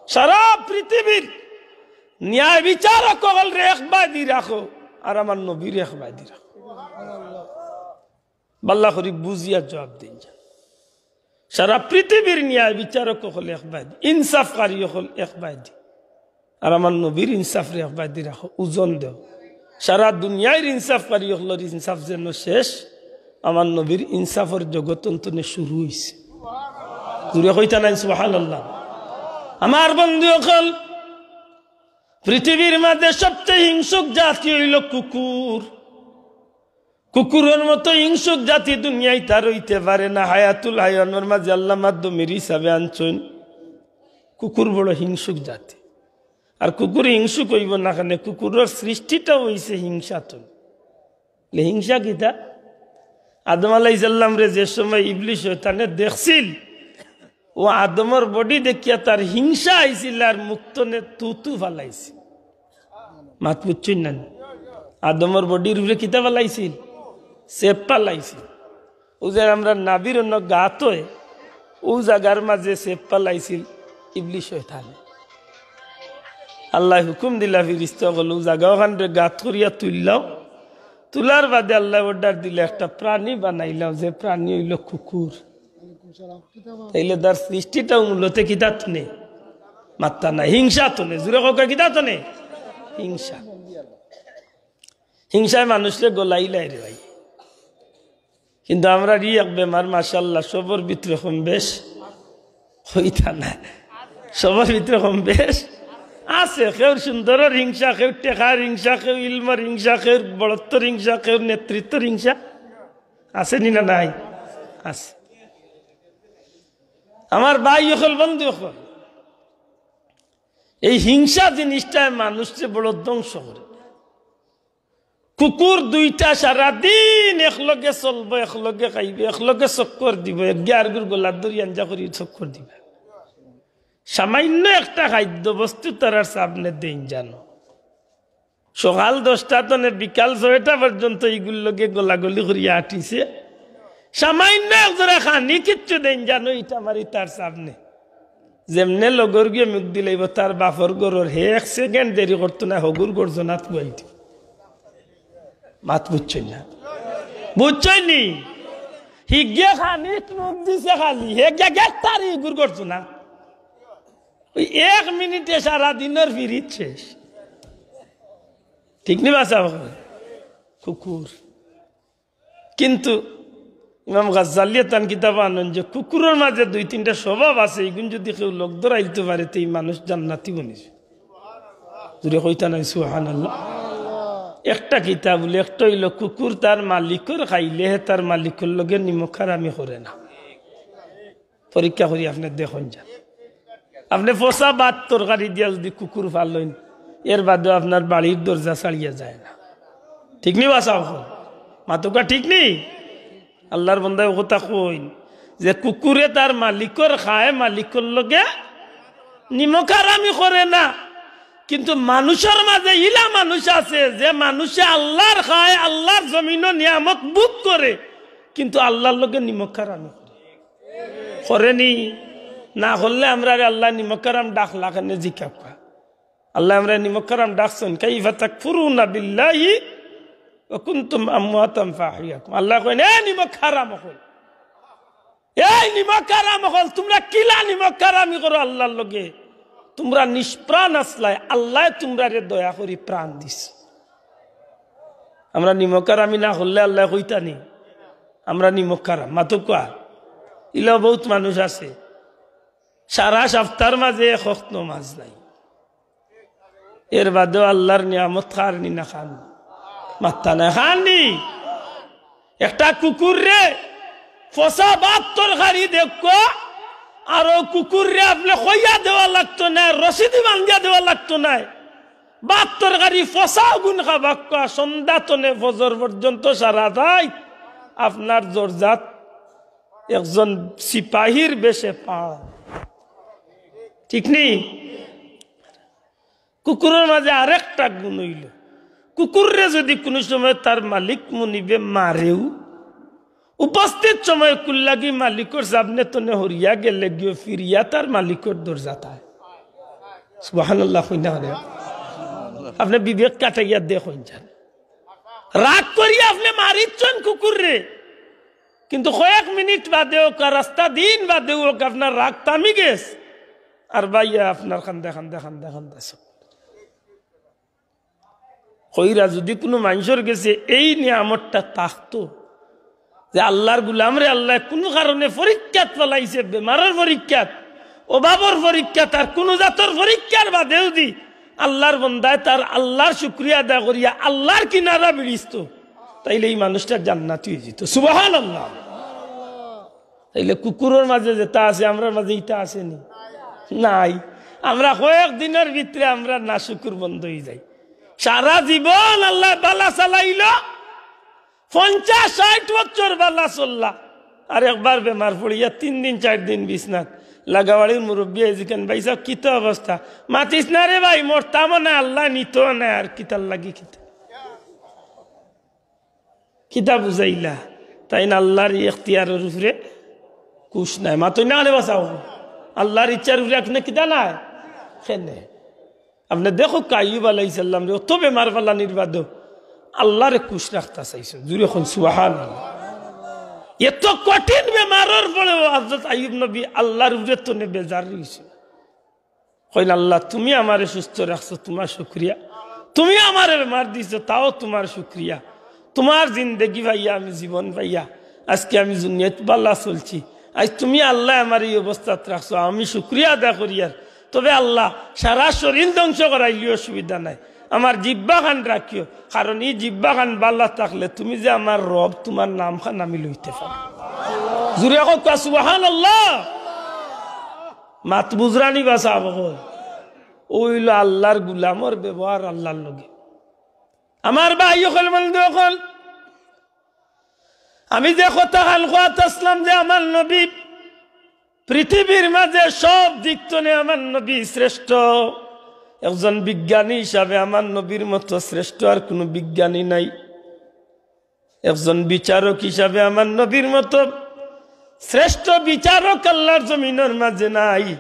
সারা পৃথিবীর ন্যায় বিচারক অকলরে এক বায়দি রাখো, আর আমার নবীর এক বায়দি রাখো। বাল্লা করি বুঝিয়া জবাব দিন যা। সারা পৃথিবীর ন্যায় বিচারক অকল এক বায়দি, ইনসাফকারী অকল এক বায়দি, আর আমার নবীর ইনসাফরে এক বায়দি রাখো, ওজন দেও। সারা দুনিয়ার ইনসাফকারী অকলর ইনসাফ যেন শেষ, আমার নবীর ইনসাফর জগত অন্তনে শুরু অইছে। জুরে কইতা নাইন সুবহানাল্লাহ। আমার বন্ধু অকল, পৃথিবীর মাঝে সবচেয়ে হিংসুক জাতি অইলো কুকুর। কুকুরর মতো হিংসুক জাতি দুনিয়াত আর অইতে পারে না। হায়াতুল হায়াওয়ানর মাঝে আল্লায় মাধ্যমের হিসাবে আনছইন, কুকুর বড় হিংসুক জাতি। আর কুকুর হিংসুক অইবো না কেনে? কুকুরর সৃষ্টিটা অইছে হিংসা তনে। লে হিংসা কিতা? আদম আলাইহিস সালামরে যে সময় ইবলিস শয়তানে দেখছিল, ও আদমর body দেখিয়া তার হিংসা আইছিল আর মুখ তনে থু থু ফালাইছিল। মাত বুঝছইন না নি? আদমর bodyর উপরে কিতা ফালাইছিল? ছেপ ফালাইছিল। ও যে আমরা নাভির অন্য গাত অয়, ও জাগার মাঝে ছেপ ফালাইছিল ইবলিস শয়তানে। আল্লায় হুকুম দিলা ফিরিস্তা অকল, ও জাগা অখানরে গাত করিয়া তুললাও। তুলার বাদে আল্লায় order দিলা, একটা প্রাণী বানাইলাও, যে প্রাণী অইলো কুকুর। তাইলে তার সৃষ্টিটাও মূলত কিতা তনে? মাত্তা নাই, হিংসা তনে। জুরে কউক্কা, কিতা তনে? হিংসা। হিংসায় মানুষরে গলাইলায় রে ভাই। কিন্তু আমরার ই এক বেমার, মাশাআল্লাহ, সবর ভিতরে কম বেশ অইতা না, সবর ভিতরে কম বেশ আছে। কেউর সুন্দরর হিংসা, কেউর টেকার হিংসা, কেউর ইলমর হিংসা, কেউর বড়ত্বর হিংসা, কেউর নেতৃত্বর হিংসা, আছে নি না নাই? আছে। আমার ভাই অকল, বন্ধু অকল, এই হিংসা জিনিসটায় মানুষরে বড় ধ্বংস করে। কুকুর দুইটা সারাদিন একলগে চলবো, একলগে খাইবো, একলগে চক্কর দিবো, একগে আরগুর গলাত ধরি আঞ্জা করি চক্কর দিবা। সামান্য একটা খাদ্য বস্তু তারার সামনে দেইন জানো। সকাল দশটা তনে বিকাল ছয়টা পর্যন্ত ইগুর লগে গলাগলি করিয়া আটিছে। সামান্য এক জোড়া খানি কিচ্ছু দেইন জানো, ইটা আমার ইতার সামনে। যেমনে লগর গিয়ে মুখ দিলাইব, তার বাপর ঘরর হে এক সেকেন্ড দেরি করতো না, হগুর গর্জনাত গুয়াই দিব। মাত বুঝছইন না? বুঝছইন নি? হিগে খানিত মুখ দিছে খালি, হে গিয়া গেট তারি হগুর গর্জনা। ওই এক মিনিটে সারা দিনর ফিরিত শেষ। ঠিক নি বাসা? কুকুর। কিন্তু ইমাম গাজ্জালিয়ে তান কিতাব আনইন যে কুকুরর মাঝে দুই তিনটা স্বভাব আছে, ইগুন যদি কেউ লগ ধরাইলতে পারে, তে ই মানুষ জান্নাতি বনিছে। জুরে কইতা নাই সুবহানাল্লাহ। একটা কিতাব বলে, একটা অইলো কুকুর তার মালিকর খাইলে হে তার মালিকর লগে নিমক হারামি করে না। পরীক্ষা করি আপনে দেখইন যান। আপনে ফসা ভাত তরকারি দিয়া যদি কুকুর ফালইন, এর বাদেও আপনার বাড়ির দরজা ছাড়িয়া যায় না। ঠিক নি বাসা? মাতুকা ঠিক নি? আল্লার বন্দায় ও কথা কইন যে কুকুরে তার মালিকর খায়, মালিকর লগে নিমক হারামি করে না। কিন্তু মানুষর মাঝে ইলা মানুষ আছে যে মানুষে আল্লার খায়, আল্লার জমিনো নিয়ামত ভোগ করে, কিন্তু আল্লার লগে নিমক হারামি করে। করে নি? না করলে আমরারে আল্লায় নিমক হারাম ডাকলা কেনে জিকাউক্কা। আল্লায় আমরারে নিমক হারাম ডাকছইন, "কাইফা তাকফুরুনা বিল্লাহি ওয়া কুনতুম আমওয়াতান ফাআহইয়াকুম।" আল্লায় কইন, "এ নিমক হারাম অকল, এই নিমক হারাম অকল, তুমরা কিলা নিমক হারামি করো আল্লার লগে? তুমরা নিষ্প্রাণ আছলায়, আল্লায় তুমরারে দয়া করি প্রাণ দিছে।" আমরা নিমক হারামি না করলে আল্লায় কইতা নি আমরা নিমক হারাম? মাতুকা। ইলা বউত মানুষ আছে, সারা সপ্তাহর মাঝে এক ওয়াক্ত নমাজ নাই, এর বাদেও আল্লার নিয়ামত খার নি না খার নি? মাত্তা না খার নি? একটা কুকুররে ফসা ভাত তরকারি দেউক্কা, আর অউ কুকুররে আপনে কইয়া দেওয়া লাগতো নায়, রশিদি বান্ধিয়া দেওয়া লাগতো নায়। ভাত তরকারি ফসা অগুন খাবাউক্কা, সন্ধ্যা তনে ফজর পর্যন্ত সারা রাইত আপনার দরজাত একজন সিপাহীর বেশে পাও। ঠিক নি? কুকুরর মাঝে আরেকটা গুণ অইলো, কুকুররে যদি কুনু সময় তার মালিক মুনিবে মারেও, উপস্থিত সময় কুল্লাগি মালিকর সামনে তনে হরিয়া গেলে গিয়ে ফিরিয়া তার মালিকর দরজাত আয়। সুবহানাল্লাহ কইন না কেনে? আপনে বিবেক খাটাইয়া দেখইন যান। রাগ করিয়া আপনে মারিচ্ছইন কুকুররে, কিন্তু কয়েক মিনিট বাদে অউক আর আস্তা দিন বাদে অউক আপনার রাগ থামি গেছে, আর বাইয়া আপনার কান্দে কান্দে কান্দে কান্দে সব। কইরা যদি কুনু মানষর গেছে এই নিয়ামতটা থাকতো যে আল্লার গুলামরে আল্লায় কুনু কারণে পরীক্ষাত ফালাইছে, বেমারর পরীক্ষাত, অভাবর পরীক্ষাত, আর কুনু জাতর পরীক্ষার বাদেও দি আল্লার বন্দায় তার আল্লার শুকরিয়া আদায় করিয়া আল্লার কিনারা বিড়িছতো, তাইলে ই মানুষটা জান্নাতি অইযিতো। সুবহানাল্লাহ। তাইলে কুকুরর মাঝে যেটা আছে, আমরার মাঝে ইটা আছে নি? নাই। আমরা কয়েক দিনর ভিতরে আমরা নাশুকুর বন্ধ অইযাই। সারা জীবন আল্লায় বালা চালাইলো, পঞ্চাশ ষাইট বছর বালা চললা, আর একবার বেমার পড়িয়া তিন দিন চাইর দিন বিছনাত, লাগাবাড়ির মুরব্বি আইজ কইন, "ভাইসাব, কিতা অবস্থা?" "মাতিস না রে ভাই, মরতামও নায়, আল্লায় নিতো নায়, আর কিতার লাগি কিতা?" কিতা বুঝাইলা? তাইন আল্লার ই এখতিয়ারর উপরে খুশ নায়। মাতইন না কেনে বাসাও? আল্লার ইচ্ছার উপরে আপনে কিতা নায়? কেনে? আপনে দেখউক্কা আইয়ুব আলাইহিস সালামরে, অত বেমার ফালানির বাদেও আল্লারে খুশ রাখতা চাইছইন। জুরে কইন সুবহানাল্লাহ। এত কঠিন বেমারর পরেও হযরত আইয়ুব নবী আল্লার উপরে তনে বেজার রইছইন। কইন, "আল্লাহ, তুমি আমারে সুস্থ রাখছো, তুমার শুকরিয়া। তুমি আমারে বেমার দিছো, তাও তুমার শুকরিয়া। তুমার জিন্দেগি পাইয়া আমি জীবন পাইয়া আজকে আমি দুনিয়াত বালা চলছি। আইজ তুমি আল্লায় আমারে ই অবস্থাত রাখছো, আমি শুকরিয়া আদায় করিয়ার। তবে আল্লাহ, সারা শরীল ধ্বংস করাইলেও অসুবিধা নাই, আমার জিব্বাখান রাখিও, কারণ ই জিব্বাখান বালা থাকলে তুমি যে আমার রব, তুমার নামখান আমি লইতে পারি।" জুরে কউক্কা সুবহানাল্লাহ। মাত বুঝরা নি বাসাব অকল? অউ অইলো আল্লার গুলামর ব্যবহার আল্লার লগে। আমার ভাই অকল, বন্ধু অকল, আমি যে কথাখান কওয়াত আছলাম যে আমার নবী পৃথিবীর মাঝে সব দিক তনে আমার নবী শ্রেষ্ঠ। একজন বিজ্ঞানী হিসাবে আমার নবীর মতো শ্রেষ্ঠ আর কুনু বিজ্ঞানী নাই। একজন বিচারক হিসাবে আমার নবীর মতো শ্রেষ্ঠ বিচারক আল্লার জমিনর মাঝে নাই।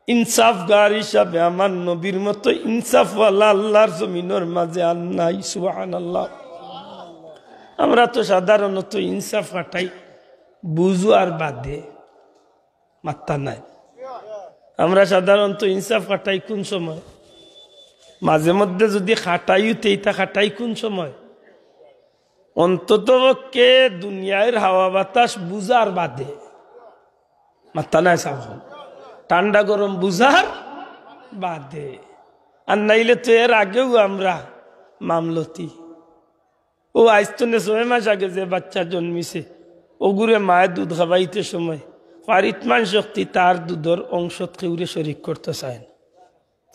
ইনসাফগার হিসাবে আমার নবীর মতো ইনসাফওয়ালা আল্লাহর জমিনর মাঝে আর নাই। সুবহানাল্লাহ। আমরা তো সাধারণত ইনসাফ খাটাই বুঝার বাদে, মাত্তা নাই। আমরা সাধারণত ইনসাফ খাটাই কোন সময়? মাঝে মধ্যে যদি খাটাইও, তে ইটা খাটাই কোন সময়? অন্তত পক্ষে দুনিয়ার হাওয়া বাতাস বুঝার বাদে। মাত্তা নাই সাব। ঠান্ডা গরম বুঝার বাদে। আর নাইলে তো এর আগেও আমরা মামলতি। ও আইজ তনে ছয় মাস আগে যে বাচ্চা জন্মিছে, ওগুরে মায়ে দুধ খাবাইতে সময় ফারিতমান শক্তি তার দুধর অংশত কেউরে শরিক করতে চায় না।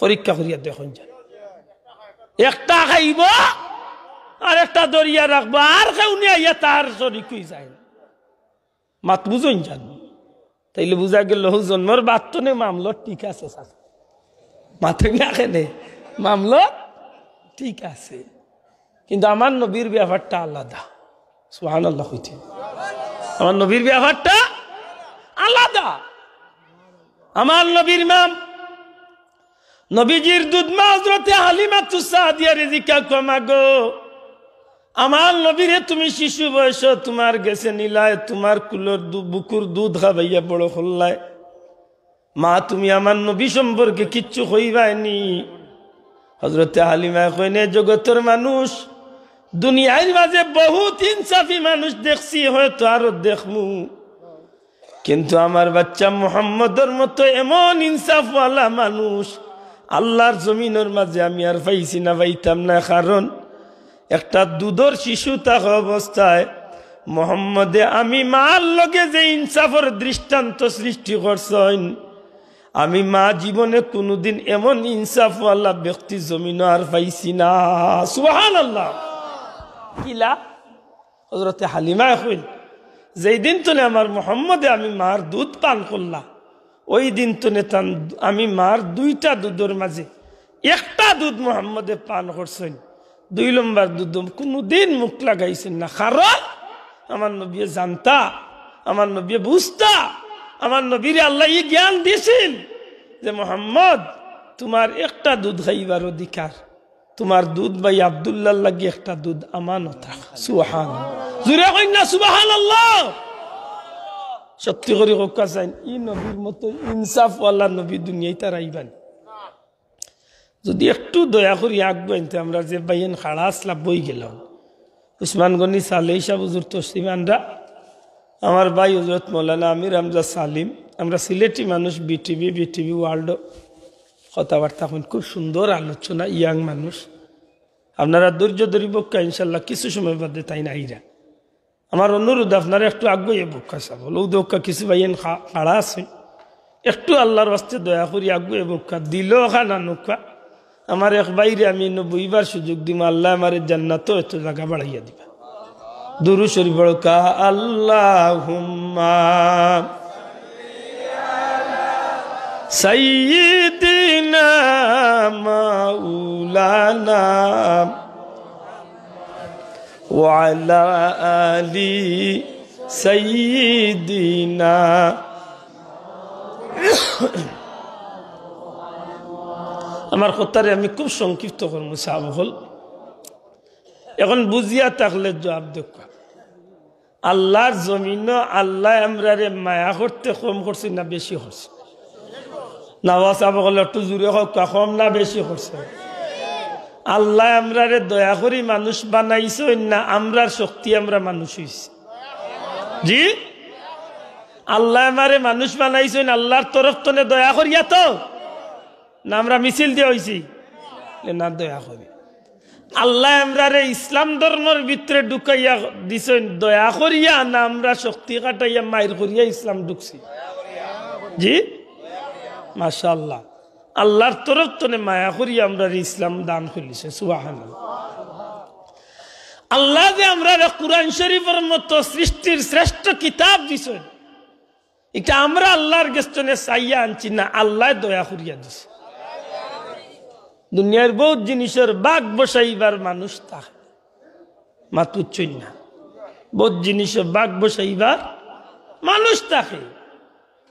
পরীক্ষা করিয়া দেখইন যান। একটা খাইব, আর একটা ধরিয়া রাখব, আর কেউ নিয়া আইয়া তার শরিক অই যায় না। মাত বুঝইন যান। তাইলে বুঝা গেল, হউ জন্মর বাদ তনে মামলা ঠিক আছে, চাচা। মাতইন না কেনে? মামলা ঠিক আছে। কিন্তু আমার নবীর ব্যাপারটা আলাদা। সুবহানাল্লাহ কইতে। আমার নবীর ব্যাপারটা আলাদা। আমার নবীর মা, নবীজির দুধ মা হযরতে হালিমাতুস সাদিয়ারে জিকা কয়, "মা গো, আমার নবীরে তুমি শিশু বয়স তুমার গেছে নিলায়, তুমার কুলর দু-, বুকুর দুধ খাবাইয়া বড় করলায়। মা, তুমি আমার নবী সম্পর্কে কিচ্ছু কইবায়নি?" হযরতে হালিমায় কইন, "এ জগতর মানুষ, দুনিয়ার মাঝে বহুত ইনসাফি মানুষ দেখছি, হয়তো আরো দেখমু, কিন্তু আমার বাচ্চা মুহাম্মদর মতো এমন ইনসাফওয়ালা মানুষ আল্লাহর জমিনর মাঝে আমি আর পাইছি না, পাইতাম না।" কারণ একটা দুধর শিশু থাকা অবস্থায় মোহাম্মদে আমি মার লগে যে ইনসাফর দৃষ্টান্ত সৃষ্টি করছইন, আমি মা জীবনে কুনুদিন এমন ইনসাফওয়ালা ব্যক্তি জমিনো আর পাইছি না। সুবহানাল্লাহ। কিলা? হযরতে হালিমায় কইন, "যেই দিন তনে আমার মোহাম্মদে আমি মার দুধ পান করলা, ওই দিন তনে তান, আমি মার দুইটা দুধর মাঝে একটা দুধ মোহাম্মদে পান করছইন, দুই নম্বর দুধ কুনুদিন মুখ লাগাইছইন না।" কারণ আমার নবীয়ে জানতা, আমার নবীয়ে বুঝতা, আমার নবীরে আল্লায় ই জ্ঞান দিছিল যে, "মোহাম্মদ, তুমার একটা দুধ খাইবার অধিকার, তুমার দুধ ভাই আব্দুল্লাহর লাগি একটা দুধ আমানত রাখা।" সুবহানাল্লাহ। জুরে কইন না সুবহানাল্লাহ। সত্যি করি কউক্কা চাইন, ই নবীর মতো ইনসাফওয়ালা নবী দুনিয়াত আর আইবা নি? যদি একটু দয়া করি আগুয়াইন তে, আমরা যে ভাইয়াইন খাড়া আছলা বই গেলাম, উসমান গনি সালেহ সাব হুজুর তসলিম আনরা, আমার ভাই হযরত মৌলানা আমির হামজা সালিম, আমরা সিলেটি মানুষ, বিটিভি, বিটিভি ওয়ার্ল্ড, কথাবার্তা কইন, খুব সুন্দর আলোচনা, ইয়াং মানুষ। আপনারা ধৈর্য ধরি বউক্কা, ইনশাল্লাহ কিছু সময় বাদে তাইন আইরা। আমার অনুরোধ, আপনারা একটু আগুয়াইয়া বউক্কা চাব, লউ দেউক্কা কিছু ভাইয়াইন খা-, খাড়া আছে, একটু আল্লাহর ওয়াস্তে দয়া করি আগুয়াইয়া বউক্কা, দিলো খানা নুক্কা। আমার এক ভাইরে আমি ইনো বইবার সুযোগ দিমু, আল্লায় আমারে জান্নাতো এত জাগা বাড়াইয়া দিবা। দুরূদ শরীফ পড়উক্কা, আল্লাহুম্মা সাইয়্যিদিনা মাওলানা ওয়া আলা আলি সাইয়্যিদিনা। আমার কথারে আমি খুব সংক্ষিপ্ত করমু, সাব অকল। এখন বুঝিয়া থাকলে জুয়াব দেউক্কা। আল্লাহর জমিনো আল্লায় আমরারে মায়া করতে কম করছইন না বেশি করছইন? না, ও সাব অকল একটু জুরে কউক্কা, কম না বেশি করছইন? আল্লায় আমরারে দয়া করি মানুষ বানাইছইন না আমরার শক্তি আমরা মানুষ অইছি? জি, আল্লায় আমারে মানুষ বানাইছইন আল্লাহর তরফ তনে দয়া করিয়া তো, না আমরা মিছিল দিয়া অইছি? না, দয়া করি। আল্লায় আমরারে ইসলাম ধর্মর ভিতরে ঢুকাইয়া দিছইন দয়া করিয়া, না আমরা শক্তি খাটাইয়া মাইর করিয়া ইসলাম ঢুকছি? জি, মাশাআল্লাহ। আল্লাহর তরফ তনে মায়া করিয়া আমরারে ইসলাম দান করিলিছে। সুবহানাল্লাহ। আল্লায় যে আমরারে কুরআন শরীফর মতো সৃষ্টির শ্রেষ্ঠ কিতাব দিছইন, ইটা আমরা আল্লাহর গেছ তনে চাইয়া আনছি না, আল্লায় দয়া করিয়া দিছে। দুনিয়ার বউত জিনিসর ভাগ বসাইবার মানুষ থাকে, মাত বুঝছইন না? বউত জিনিসর ভাগ বসাইবার মানুষ থাকে।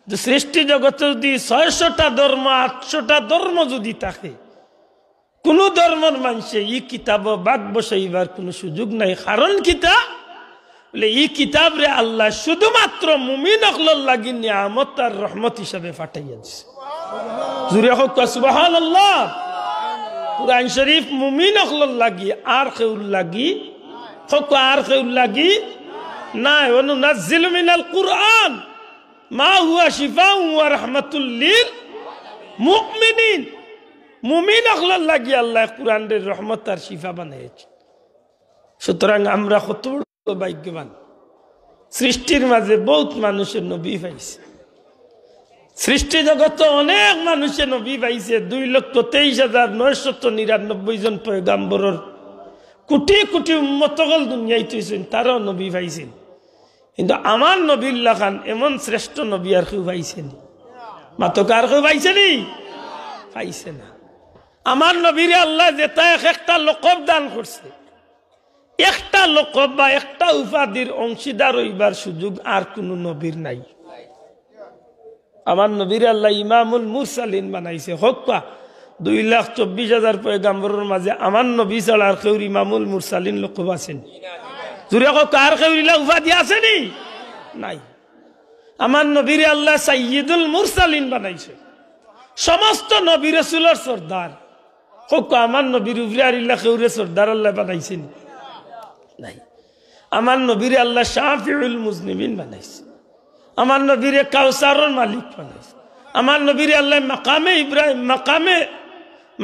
যে সৃষ্টি জগতে যদি ছয়শোটা ধর্ম, আটশোটা ধর্ম যদি থাকে, কুনু ধর্মর মানষে ই কিতাবো বাগ বসাইবার কুনু সুযোগ নাই। কারণ কিতা? বলে, ই কিতাবরে আল্লায় শুধুমাত্র মুমিন অকলর লাগি নিয়ামত আর রহমত হিসাবে পাঠাইয়া দিছে। জুরে কউক্কা সুবহানাল্লাহ। কুরআন শরীফ মুমিন অকলর লাগি, আর কেউর লাগি, কউক্কা আর কেউর লাগি নায়। ওয়া নুনাজ্জিলু মিনাল কুরআন মা হুয়া শিফাউন ওয়া রাহমাতুল লিল মুমিনিন। মুমিন অকলর লাগি আল্লায় কুরআনরে রহমত আর শিফা বানাইছে। সুতরাং আমরা কত বড় ভাগ্যবান। সৃষ্টির মাঝে বউত মানুষে নবী পাইছে। সৃষ্টি জগতো অনেক মানুষে নবী পাইছে, দুই লক্ষ তেইশ হাজার নয়শত নিরানব্বই জন পয়গাম্বরর কুটি কুটি উম্মত অকল দুনিয়াইত অইছইন, তারাও নবী পাইছইন। কিন্তু আমার নবীর লাখান এমন শ্রেষ্ঠ নবী আর কেউ পাইছে নি? মাতউক্কা, আর কেউ পাইছে নি? পাইছে না। আমার নবীরে আল্লায় যেতা এক একটা লকব দান করছে, একটা লকব বা একটা উপাধির অংশীদার অইবার সুযোগ আর কুনু নবীর নাই। আমার নবীরে আল্লায় ইমামুল মুরসালিন বানাইছে। কউক্কা, দুই লাখ চব্বিশ হাজার পয়গাম্বরর মাঝে আমার নবী ছাড়া আর কেউর ইমামুল মুরসালিন লকব আছে নি? জুরে কউক্কা, আর কেউর ইলা উপাধি আছে নি? নাই। আমার নবীরে আল্লায় সাইয়্যিদুল মুরসালিন বানাইছে, সমস্ত নবী রসুলর সর্দার। কউক্কা, আমার নবীর উপরে আর ইলা কেউরে সর্দার আল্লায় বানাইছে নি? নাই। আমার নবীরে আল্লায় শাফিউল মুজনিবিন বানাইছে, আমার নবীরে কাউসারর মালিক বানাইছে, আমার নবীরে আল্লায় মাকামে ইব্রাহিম, মাকামে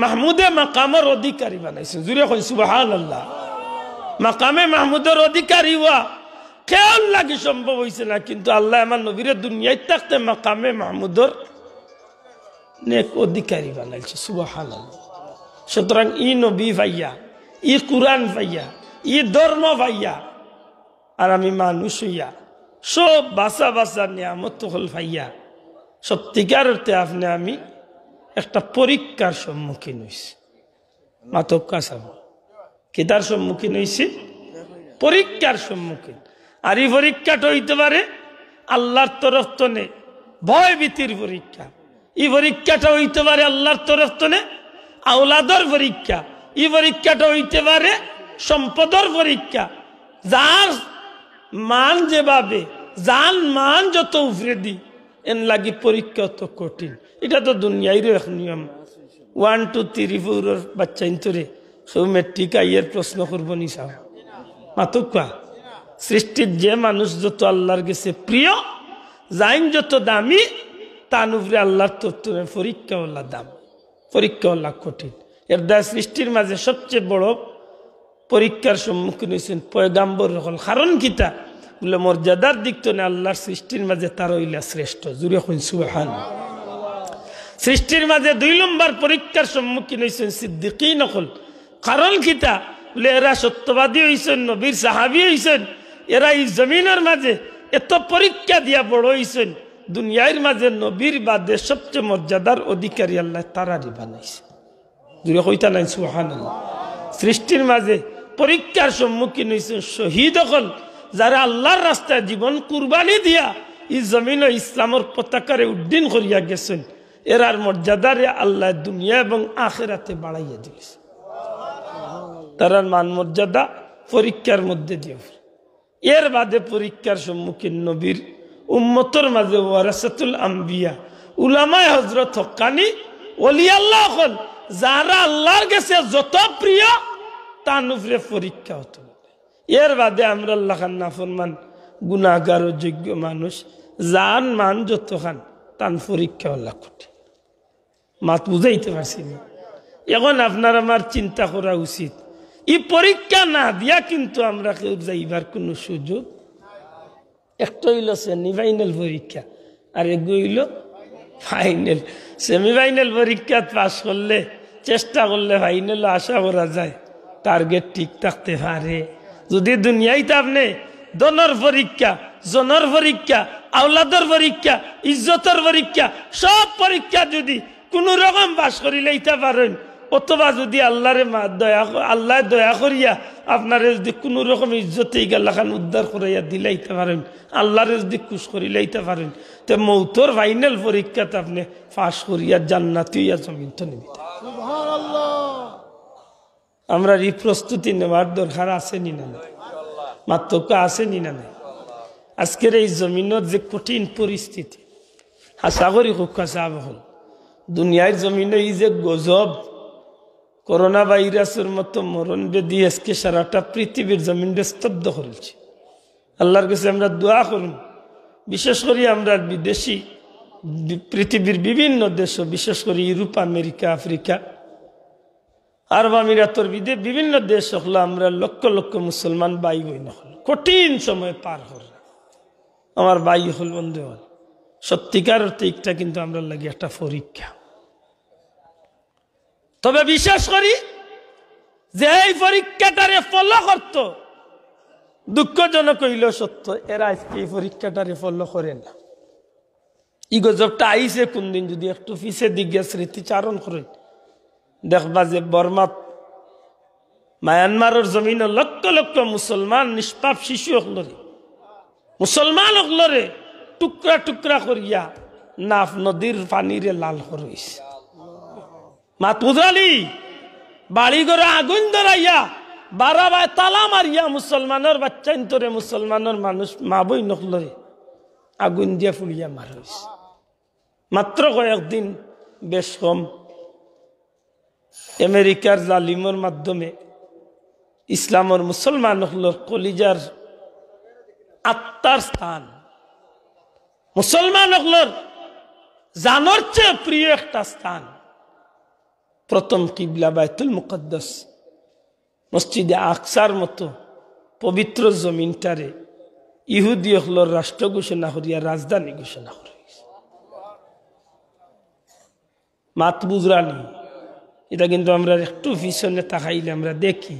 মাহমুদে মাকামর অধিকারী বানাইছে। জুরে কইন সুবহানাল্লাহ। মাকামে মাহমুদর অধিকারী অওয়া কেউর লাগি সম্ভব অইছে না, কিন্তু আল্লায় আমার নবীরে দুনিয়াইত থাকতে মাকামে মাহমুদর নেক অধিকারী বানাইছে। সুবহানাল্লাহ। সুতরাং ই নবী পাইয়া, ই কুরআন পাইয়া, ই ধর্ম পাইয়া, আর আমি মানুষ অইয়া সব বাছা বাছা নিয়ামত অকল পাইয়া সত্যিকার অর্থে আপনে আমি একটা পরীক্ষার সম্মুখীন অইছি। মাতউক্কা সাব, কিতার সম্মুখীন অইছি? পরীক্ষার সম্মুখীন। আর ই পরীক্ষাটা অইতে পারে আল্লাহর তরফ তনে ভয় ভীতির পরীক্ষা, ই পরীক্ষাটা অইতে পারে আল্লাহর তরফ তনে আওলাদর পরীক্ষা, ই পরীক্ষাটা অইতে পারে সম্পদর পরীক্ষা। যার মান যেভাবে, যান মান যত উপরেদি, এন লাগি পরীক্ষা অত কঠিন। ইটা তো দুনিয়াইরও এক নিয়ম। ওয়ান টু থ্রি ফোরর বাচ্চাইন্তরে কেউ মেট্রিক আইয়ের প্রশ্ন করবো নি সাব? মাতউক্কা। সৃষ্টির যে মানুষ যত আল্লাহর গেছে প্রিয়, যাইন যত দামি, তান উপরে আল্লাহর তরফ তনে পরীক্ষা অলা দাম, পরীক্ষা অলা কঠিন। এর দ্বারা সৃষ্টির মাঝে সবচেয়ে বড় পরীক্ষার সম্মুখীন অইছইন পয়গাম্বর অকল। কারণ কিতা? বলে, মর্যাদার দিক তনে আল্লাহর সৃষ্টির মাঝে তারা অইলা শ্রেষ্ঠ। জুরে কইন সুবহান। সৃষ্টির মাঝে দুই নম্বর পরীক্ষার সম্মুখীন অইছইন সিদ্দিকিন অকল। কারণ কিতা? বলে, এরা সত্যবাদী অইছইন, নবীর সাহাবী অইছইন, এরা ই জমিনর মাঝে এত পরীক্ষা দিয়া বড় অইছইন, দুনিয়ার মাঝে নবীর বাদে সবচেয়ে মর্যাদার অধিকারী আল্লায় তারারে বানাইছে। জুরে কইতা নাইন সুবহানাল্লাহ। সৃষ্টির মাঝে পরীক্ষার সম্মুখীন অইছইন শহীদ অকল, যারা আল্লাহর রাস্তায় জীবন কুরবানি দিয়া ই জমিনো ইসলামর পতাকারে উড্ডীন করিয়া গেছইন। এরার মর্যাদারে আল্লায় দুনিয়া এবং আখেরাতে বাড়াইয়া দিছে। তারার মান মর্যাদা পরীক্ষার মধ্যে দিয়া। এর বাদে পরীক্ষার সম্মুখীন নবীর উম্মতর মাঝে ওয়ারাসাতুল আম্বিয়া, উলামায়ে হযরত হক্কানি, ওলি আল্লাহ অকল, যারা আল্লাহর গেছে যত প্রিয়, তান উপরে পরীক্ষা অত। এর বাদে আমরার লাখান নাফরমান, গুনাহগার, অযোগ্য মানুষ, যান মান যতখান, তান পরীক্ষা অলা কঠিন। মাত বুঝাইতে পারছি নি? এখন আপনার আমার চিন্তা করা উচিত, ই পরীক্ষা না দিয়া কিন্তু আমরা কেউ যাইবার কুনু সুযোগ। একটা অইলো সেমিফাইনাল পরীক্ষা, আর এগু অইলো ফাইনাল। সেমিফাইনাল পরীক্ষাত পাস করলে, চেষ্টা করলে ফাইনালো আশা করা যায়, টার্গেট ঠিক থাকতে পারে। যদি দুনিয়াইত আপনে ধনর পরীক্ষা, জনর পরীক্ষা, আওলাদর পরীক্ষা, ইজ্জতর পরীক্ষা, সব পরীক্ষা যদি কুনু রকম পাস করিলাইতা পারইন, অথবা যদি আল্লাহরে মা-, দয়া ক-, আল্লায় দয়া করিয়া আপনারে যদি কুনু রকম ইজ্জতে ইগালাখান উদ্ধার করাইয়া দিলাইতা পারইন, আল্লারে যদি খুশ করিলাইতা পারইন, তে মৌতর ফাইনাল পরীক্ষাত আপনে পাশ করিয়া জান্নাতি অইয়া জমিন তো নিবিতা। আমরার ই প্রস্তুতি নেওয়ার দরকার আছে নি না নাই? মাতউক্কা আছে নি না নাই? আজকের এই জমিনর যে কঠিন পরিস্থিতি, আশা করি খুব কাছে আবহল দুনিয়ার জমিনো ই যে গজব, করোনা ভাইরাসর মতো মরণ ব্যাধি আজকে সারাটা পৃথিবীর জমিনরে স্তব্ধ করিলছে। আল্লার কাছে আমরা দোয়া করমু, বিশেষ করি আমরা বিদেশি বি-, পৃথিবীর বিভিন্ন দেশো, বিশেষ করি ইউরোপ, আমেরিকা, আফ্রিকা, আরব আমিরাতর বিদে-, বিভিন্ন দেশ অকলো আমরা লক্ষ লক্ষ মুসলমান ভাই বইন অকল কঠিন সময় পার কররা। আমার ভাই অকল, বন্ধু অকল, সত্যিকার অর্থে ইটা কিন্তু আমরার লাগি একটা পরীক্ষা। তবে বিশেষ করি যে এই পরীক্ষাটারে ফলো করতো, দুঃখজনক অইলেও সত্য, এরা আজকে এই পরীক্ষাটারে ফলো করে না। ই গজবটা আইছে কুনদিন, যদি একটু পিছে দিকে স্মৃতিচারণ করইন, দেখবা যে বর্মাত, মায়ানমারর জমিনো লক্ষ লক্ষ মুসলমান নিষ্পাপ শিশু অকলরে, মুসলমান অকলরে টুকরা টুকরা করিয়া নাফ নদীর পানিরে লাল করা অইছে। মাত বুঝরানি? বাড়ি ঘরো আগুইন ধরাইয়া, বারাবায় তালা মারিয়া মুসলমানর বাইচ্চাইন্তরে, মুসলমানর মানুষ, মা বইন অকলরে আগুইন দিয়া পুড়িয়া মারা অইছে। মাত্র কয়েকদিন, বেশ কম, আমেরিকার জালিমর মাধ্যমে ইসলামর মুসলমান অকলর কলিজার আত্মার স্থান, মুসলমান অকলর জানর চেয়ে প্রিয় একটা স্থান, প্রথম কিবলা বায়তুল মুকাদ্দাস, মসজিদে আকসার মতো পবিত্র জমিনটারে ইহুদি অকলর রাষ্ট্র ঘোষণা করিয়া রাজধানী ঘোষণা করা অইছে। মাত বুঝরানি? ইটা কিন্তু আমরা একটু পিছনে তাকাইলে আমরা দেখি,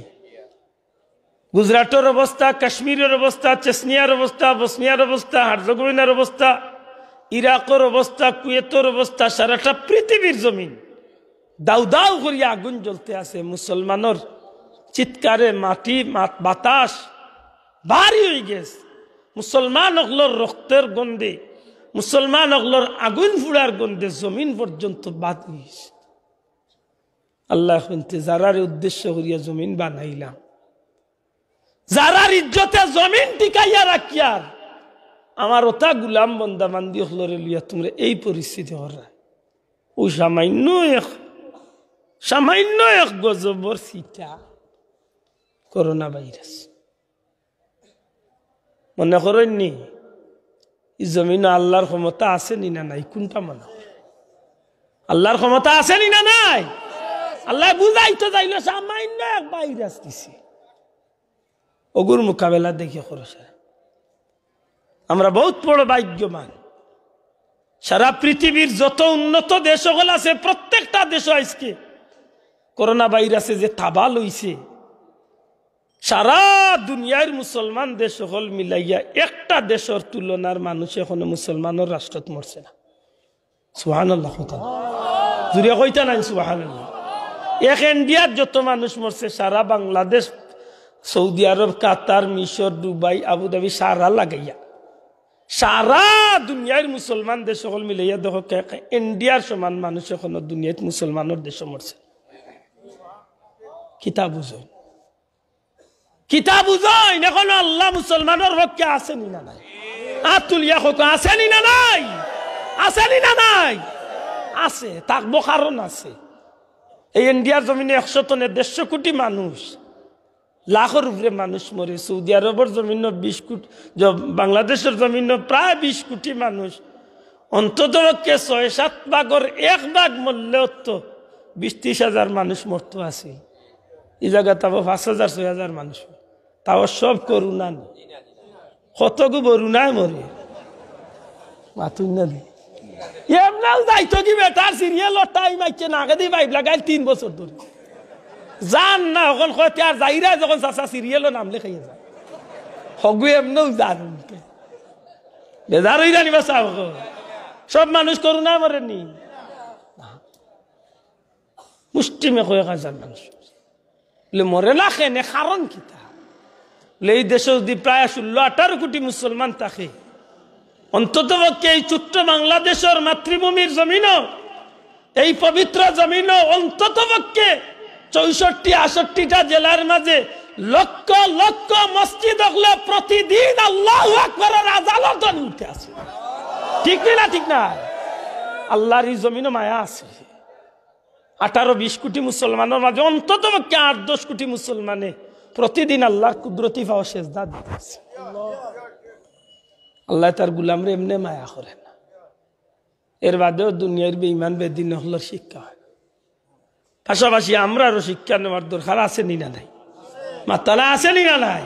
গুজরাটর অবস্থা, কাশ্মীরর অবস্থা, চেচনিয়ার অবস্থা, বসনিয়ার অবস্থা, হার্জেগোভিনার অবস্থা, ইরাকর অবস্থা, কুয়েতর অবস্থা, সারাটা পৃথিবীর জমিন দাউ দাউ করিয়া আগুন জ্বলতে আছে। মুসলমানর চিৎকারে মাটি, মাত-, বাতাস ভারি অইগেছে। মুসলমান অকলর রক্তর গন্ধে, মুসলমান অকলর আগুন ফুড়ার গন্ধে জমিন পর্যন্ত বাদ অইছে। আল্লায় কইন তে, যারারে উদ্দেশ্য করিয়া জমিন বানাইলাম, যারার ইজ্জতে জমিন টিকাইয়া রাখিয়ার, আমার অতা গুলাম বন্দা বান্দি অকলরে লইয়া তুমরা এই পরিস্থিতি কররায়। অউ সামান্য এক, সামান্য এক গজবর ছিটা করোনা ভাইরাস। মনে করইন নি, ই জমিনো আল্লার ক্ষমতা আছে নি না নাই? কুনটা মনে করইন? আল্লার ক্ষমতা আছে নি না নাই? আল্লায় বুঝাইতো চাইলো, সামান্য এক ভাইরাস দিছে, অগুর মোকাবেলা দেখি করো সারা। আমরা বউত বড় ভাগ্যবান। সারা পৃথিবীর যত উন্নত দেশ অকল আছে, প্রত্যেকটা দেশো আইজকে করোনা ভাইরাসে যে থাবা লইছে, সারা দুনিয়ার মুসলমান দেশ অকল মিলাইয়া একটা দেশর তুলনার মানুষ এখনো মুসলমানর রাষ্ট্রত মরছে না। সুবহানাল্লাহ কইতা না? জুরে কইতা নাইন সুবহানাল্লাহ? এক ইন্ডিয়াত যত মানুষ মরছে, সারা বাংলাদেশ, সৌদি আরব, কাতার, মিশর, দুবাই, আবুধাবি, সারা লাগাইয়া সারা দুনিয়ার মুসলমান দেশ অকল মিলাইয়া দেখো, কে, কে, ইন্ডিয়ার সমান মানুষ এখনো দুনিয়াত মুসলমানর দেশো মরছে। কিতা বুঝইন? কিতা বুঝইন? এখনো আল্লাহ মুসলমানর পক্ষে আছে নি না নাই? আত তুলিয়া কউক্কা, আছে নি না নাই? আছে নি না নাই? আছে, থাকবো, কারণ আছে। এই ইন্ডিয়ার জমিনো একশো তনে দেড়শো কোটি মানুষ, লাখর উপরে মানুষ মরে। সৌদি আরবর জমিনো বিশ কোটি, জ-, বাংলাদেশর জমিনো প্রায় বিশ কোটি মানুষ, অন্তত পক্ষে ছয় সাত ভাগর এক ভাগ মরলেও তো বিশ ত্রিশ হাজার মানুষ মরতো আছিল। ই জাগাত আবার পাঁচ হাজার ছয় হাজার মানুষ, তাও সব করোনা নি। কতগু বরুণায় মরে। মাতুন না দি। এমনেও যাইতো কি বেটার সিরিয়ালর টাইম আইছে না, আগেদি পাইপ লাগাইল তিন বছর ধরি। যার না, অখন কয় তে আর যাইরা যখন চাচা সিরিয়ালর নাম লেখাইয়া যায়। হগু এমনেও যার উল্টে। বেজার অইরা নি বা চাও অখন। সব মানুষ করোনায় মরে নি। মুষ্টিমে কয়েক হাজার মানুষ। বলে, "মরে না কেনে, কারণ কিতা?" বলে, "এই দেশো যদি প্রায় ষোলো আঠারো কোটি মুসলমান থাকে, অন্তত পক্ষে এই ছোট্ট বাংলাদেশর মাতৃভূমির জমিনো, এই পবিত্র জমিনো অন্তত পক্ষে চৌষট্টি আষট্টিটা জেলার মাঝে লক্ষ লক্ষ মসজিদ অকলে প্রতিদিন আল্লাহু আকবরর আজানর ধ্বনি উঠতে আছে।" ঠিক নি না? ঠিক না? আল্লাহর এই জমিনো মায়া আছে। আঠারো বিশ কোটি মুসলমানর মাঝে অন্তত পক্ষে আট দশ কোটি মুসলমানে প্রতিদিন আল্লাহর কুদরতি পাও সেজদা দিতেছে। আল্লাহ তার গুলামরে এমনে মায়া করে না। এর বাদেও দুনিয়ার বেঈমান বেদিন অকলর শিক্ষা হয়। পাশাপাশি আমরারও শিক্ষা নেওয়ার দরকার আছে নি না নাই? মাতালা আছে নি না নাই?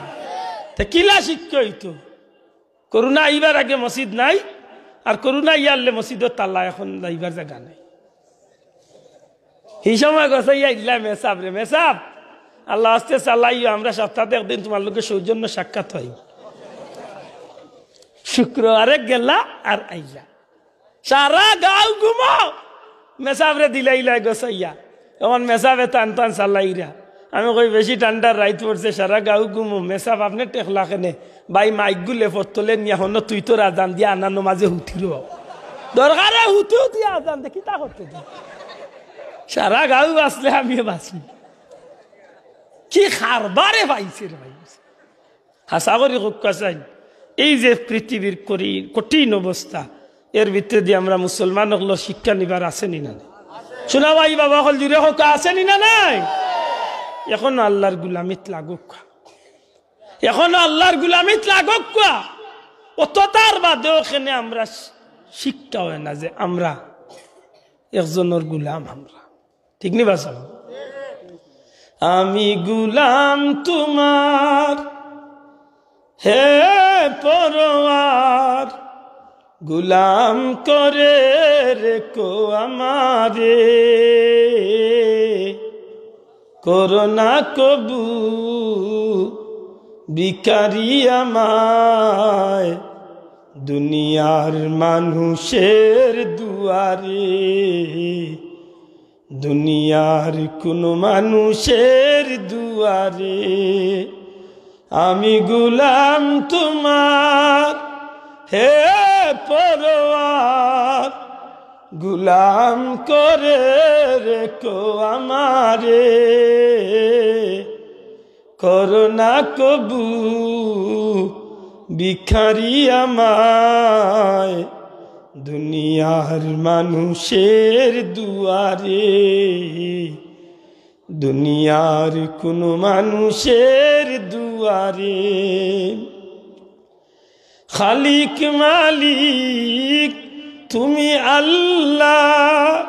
তে কিলা শিক্ষা হইতো? করোনা আইবার আগে মসজিদ নাই, আর করোনা ইয়ারলে মসজিদর তালা, এখন যাইবার জাগা নাই। এই সময় গছাইয়া ইল্লা মেসাব রে, মেসাব, আল্লাহ আস্তে চালাইও, আমরা সপ্তাহে একদিন তোমার লগে সৌজন্য সাক্ষাৎ হই। শুক্রবারে গেলা আর আইলা, সারা গাঁও ঘুমো, মেসাবরে দিলাইলা গছাইয়া। এখন মেসাবে টান টান চালাইরা। আমি কই, "বেশি ঠান্ডার রাইত পড়ছে, সারা গাঁও ঘুমো, মেসাব আপনে ঠেকলা কেনে?" ভাই, মাইক গুলে ফরতলে নিয়া হনো তুই তোর আজান দিয়া আনা নমাজে হুতির। দরকারে হুতি হুতি আজান দে, কিতা করতে দে? সারা গাঁও বাঁচলে আমিও বাঁচি। কি কারবারে পাইছে রে ভাই? হাছা করি কউক্কা চাইন, এই যে পৃথিবীর করি-, কঠিন অবস্থা, এর ভিতরে দিয়া আমরা মুসলমান অকলর শিক্ষা নিবার আছে নি না নাই? শোনা ভাই, বাবা অকল জুরে কউক্কা, আছে নি না নাই? এখনো আল্লাহর গুলামিত লাগউক্কা, এখনো আল্লাহর গুলামিত লাগউক্কা। অততার বাদেও কেনে আমরা শি-, শিক্ষা হয় না যে আমরা একজনর গুলাম আমরা। ঠিক নি বাজান? আমি গুলাম তোমার, হে পরওয়ার, গুলাম করে রেখো আমারে। করো না কবু ভিখারি আমায় দুনিয়ার মানুষের দুয়ারে। দুনিয়ার কুনু মানুষের দুয়ারে আমি গুলাম তোমার, হে পরওয়ার, গুলাম করে রেখো আমারে। করো না কবু ভিখারি আমায় দুনিয়ার মানুষের দুয়ারে, দুনিয়ার কুনু মানুষের দুয়ারে। খালিক মালিক তুমি আল্লাহ,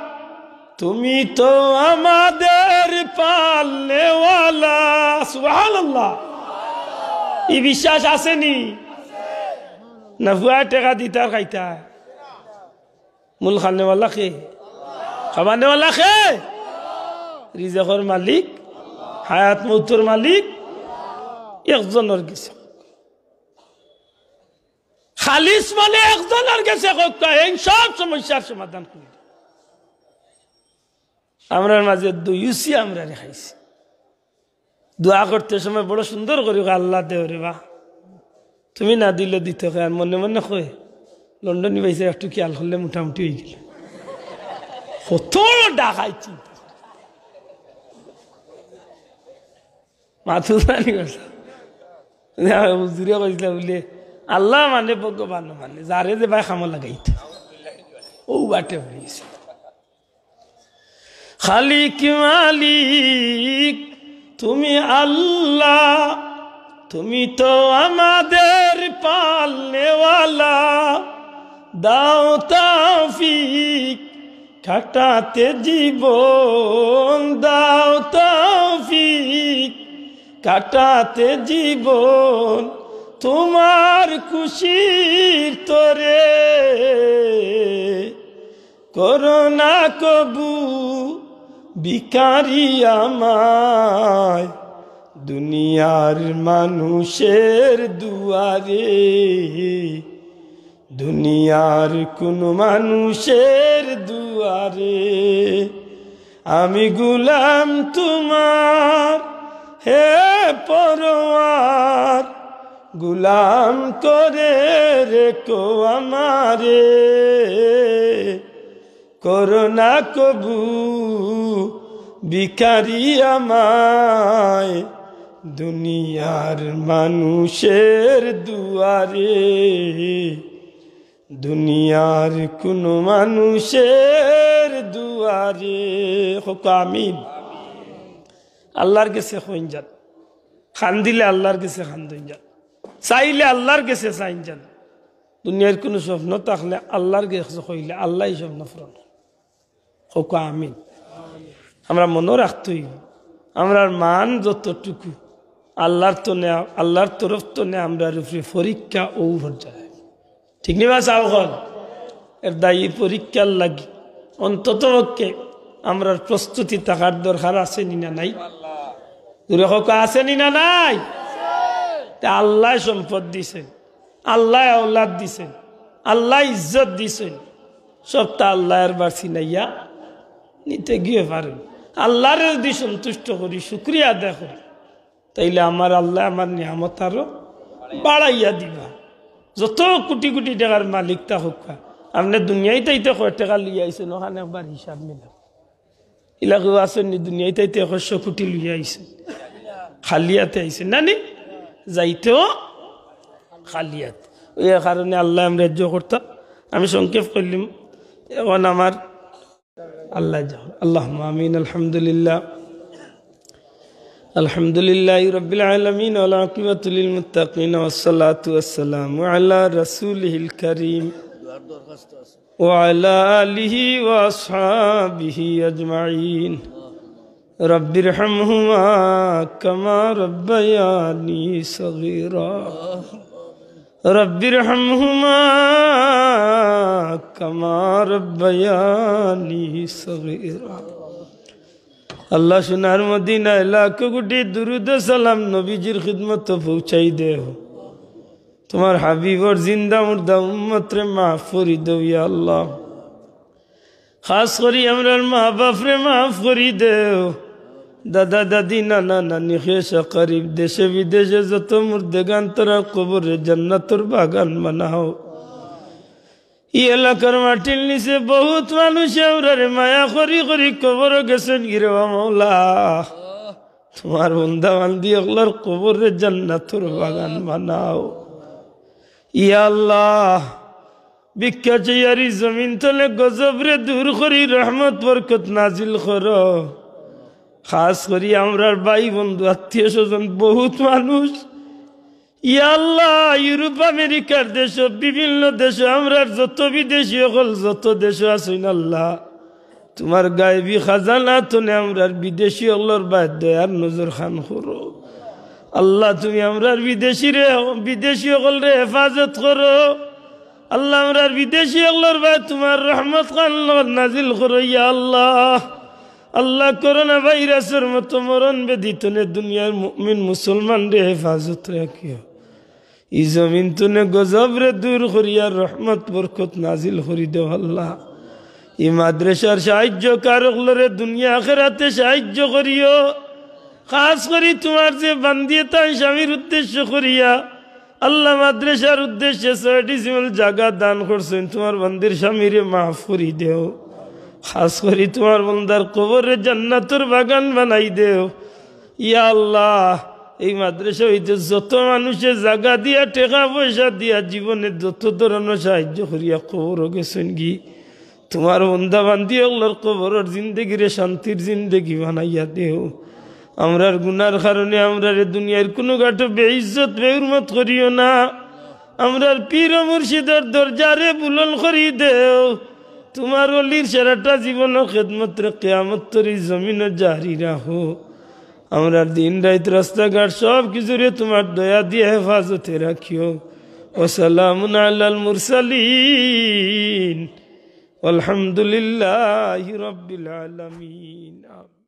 তুমি তো আমাদের পালনেওয়ালা। সুবহানাল্লাহ। ই বিশ্বাস আছে নি? না পুয়ায় টেকা দিতা আর খাইতা? মূল খানেওয়ালা কে? খাবানেওয়ালা কে? রিজেকর মালিক, হায়াত মৌতর মালিক একজনর গেছে। খালিস মনে একজনর গেছে কউক্কা, এইন সব সমস্যার সমাধান করি। আমরার মাঝে দুইউসি আমরারে খাইছে। দোয়া করতে সময় বড় সুন্দর করি কয়, "আল্লাহ দেও রে বা, তুমি না দিলে দিত কে?" আর মনে মনে কয়, "লন্ডনী ভাইসাব একটু খেয়াল করলে মোটামুটি অইগেল।" কত বড় ডাকাইতি। মাতুল জানি করছে। হুজুরে কইছিলা বুলে, "আল্লাহ মানে ভগবান মানে, যারে যে ভাই কামো লাগাইতো।" ও বাটে পড়িছে। খালিক মালিক তুমি আল্লাহ, তুমি তো আমাদের পালনেওয়ালা। দাও তৌফিক কাটাতে জীবন, দাও তৌফিক কাটাতে জীবন তোমার খুশির তরে। করো না কবু ভিখারি আমায় দুনিয়ার মানুষের দুয়ারে, দুনিয়ার কুনু মানুষের দুয়ারে। আমি গুলাম তোমার, হে পরওয়ার, গোলাম করে রেখো আমারে, করো না কবু ভিখারি আমায় দুনিয়ার মানুষের দুয়ারে, দুনিয়ার কোনো মানুষের দুয়ারে। কউক্কা আমিন। আল্লাহর গেছে কইন যান, কান্দিলে আল্লাহর গেছে কান্দইন যান, চাইলে আল্লাহর গেছে চাইন যান। দুনিয়ার কোনো স্বপ্ন থাকলে আল্লাহর গেছে কইলে আল্লাহ ই স্বপ্ন পূরণ করে। কউক্কা আমিন। আমরা মনো রাখতে অইবো, আমরার মান যতটুকু আল্লাহর তনে, আল্লাহর তরফ তনে আমরার উপরে পরীক্ষা অউ পর্যায়ে। ঠিক নি বা চাও কন? এর দায়ী পরীক্ষার লাগি অন্তত পক্ষে আমরার প্রস্তুতি থাকার দরকার আছে নি না নাই? জোরে কউক্কা আছে নি না নাই? তে আল্লায় সম্পদ দিছেন, আল্লায় আওলাদ দিছেন, আল্লায় ইজ্জত দিছেন, সবটা আল্লায় আরবার ছিনাইয়া নিতে গিয়ে পারেন। আল্লাহরে যদি সন্তুষ্ট করি, শুকরিয়া আদায় করি, তাইলে আমার আল্লায় আমার নিয়ামত আরো বাড়াইয়া দিবা। যত কোটি কোটি টেকার মালিক থাকউক্কা, আপনে দুনিয়াইত আইতে কয় টেকা লইয়া আইছেন, অখান একবার হিসাব মিলাও। ইলা কেউ আছইন নি দুনিয়াইত আইতে একশো কোটি লইয়া আইছেন, খালি আতে আইছেন না নি? যাইতেও খালি আতে। অউ কারণে আল্লায় আমরারে সাহায্য করতা। আমি সংক্ষেপ করিলিমু। অখন আমার আল্লাহ যা-, اللهم آمين. الحمد لله. الحمد لله رب العالمين، والعاقبة للمتقين، والصلاة والسلام على رسوله الكريم وعلى آله وأصحابه أجمعين. رب ارحمهما كما ربياني صغيرا. رب ارحمهما كما ربياني صغيرا. আল্লাহ, সোনার মদিনায় লাখো কোটি দুরুদ ও সালাম নবীজির খিদমতো পৌঁছাই দেও। তুমার হাবিবর জিন্দা মুর্দা উম্মতরে মাফ করি দেও, ইয়া আল্লাহ। খাস করি আমরার মা বাপরে মাফ করি দেও। দাদা দাদি, নানা নানি, খেশ আকরিব, দেশে বিদেশে যত মুর্দেগান, তারার কবররে জান্নাতর বাগান বানাও। ই এলাকার মাটির নিচে বহুত মানুষে আমরারে মায়া করি করি কবরো গেছইন গিরে বা মওলা। তুমার বন্দা বান্দি অকলর কবররে জান্নাতর বাগান বানাও। ইয়া আল্লাহ, ভিক্ষা চাইয়ার ই জমিন তনে গজবরে দূর করি রহমত বরকত নাজিল করো। খাস করি আমরার ভাই বন্ধু আত্মীয় স্বজন বহুত মানুষ, ইয়া আল্লাহ, ইউরোপ আমেরিকার দেশো, বিভিন্ন দেশো, আমরার যত বিদেশি অকল যত দেশো আছইন আল্লাহ, তুমার গায়েবী খাজানা তনে আমরার বিদেশি অকলর বায় দয়ার নজর খান করো। আল্লাহ, তুমি আমরার বিদেশিরে, বিদেশি অকলরে হেফাজত করো। আল্লাহ, আমরার বিদেশি অকলর বায় তুমার রহমত খান নাজিল করো, ইয়া আল্লাহ। আল্লাহ, করোনা ভাইরাসর মতো মরণ ব্যাধি তনে দুনিয়ার মুমিন মুসলমানরে হেফাজত রাখিও। ই জমিন তনে গজবরে দূর করিয়া রহমত বরকত নাজিল করি দেও আল্লাহ। ই মাদ্রাসার সাহায্যকার অকলরে দুনিয়া আখেরাতে সাহায্য করিও। খাস করি তুমার যে বান্দিয়ে তান স্বামীর উদ্দেশ্য করিয়া আল্লাহ মাদ্রাসার উদ্দেশ্যে ছয় ডিসিমেল জাগা দান করছইন, তুমার বান্দির স্বামীরে মাফ করি দেও। খাস করি তুমার বন্দার কবররে জান্নাতর বাগান বানাই দেও। ইয়া আল্লাহ, এই মাদ্রাসা অইতে যত মানুষে জাগা দিয়া, টেকা পয়সা দিয়া, জীবনে যত ধরনর সাহায্য করিয়া কবরো গেছইন গি, তুমার বন্দা বান্দি অকলর কবরর জিন্দেগিরে শান্তির জিন্দেগি বানাইয়া দেও। আমরার গুনার কারণে আমরারে দুনিয়ার কুনু ঘাটো বেইজ্জত বেহুরমত করিও না। আমরার পীর ও মুর্শিদর দরজারে বুলন্দ করি দেও। তুমার অলির সারাটা জীবনর খেদমতরে কিয়ামত তরি জমিনো জারি রাখো। আমরার দিন রাইত রাস্তাঘাট সব কিছুরে তুমার দয়া দিয়া হেফাজতে রাখিও। ওয়া সালামুন আলাল মুরসালিন। والحمد لله رب العالمين. آمين.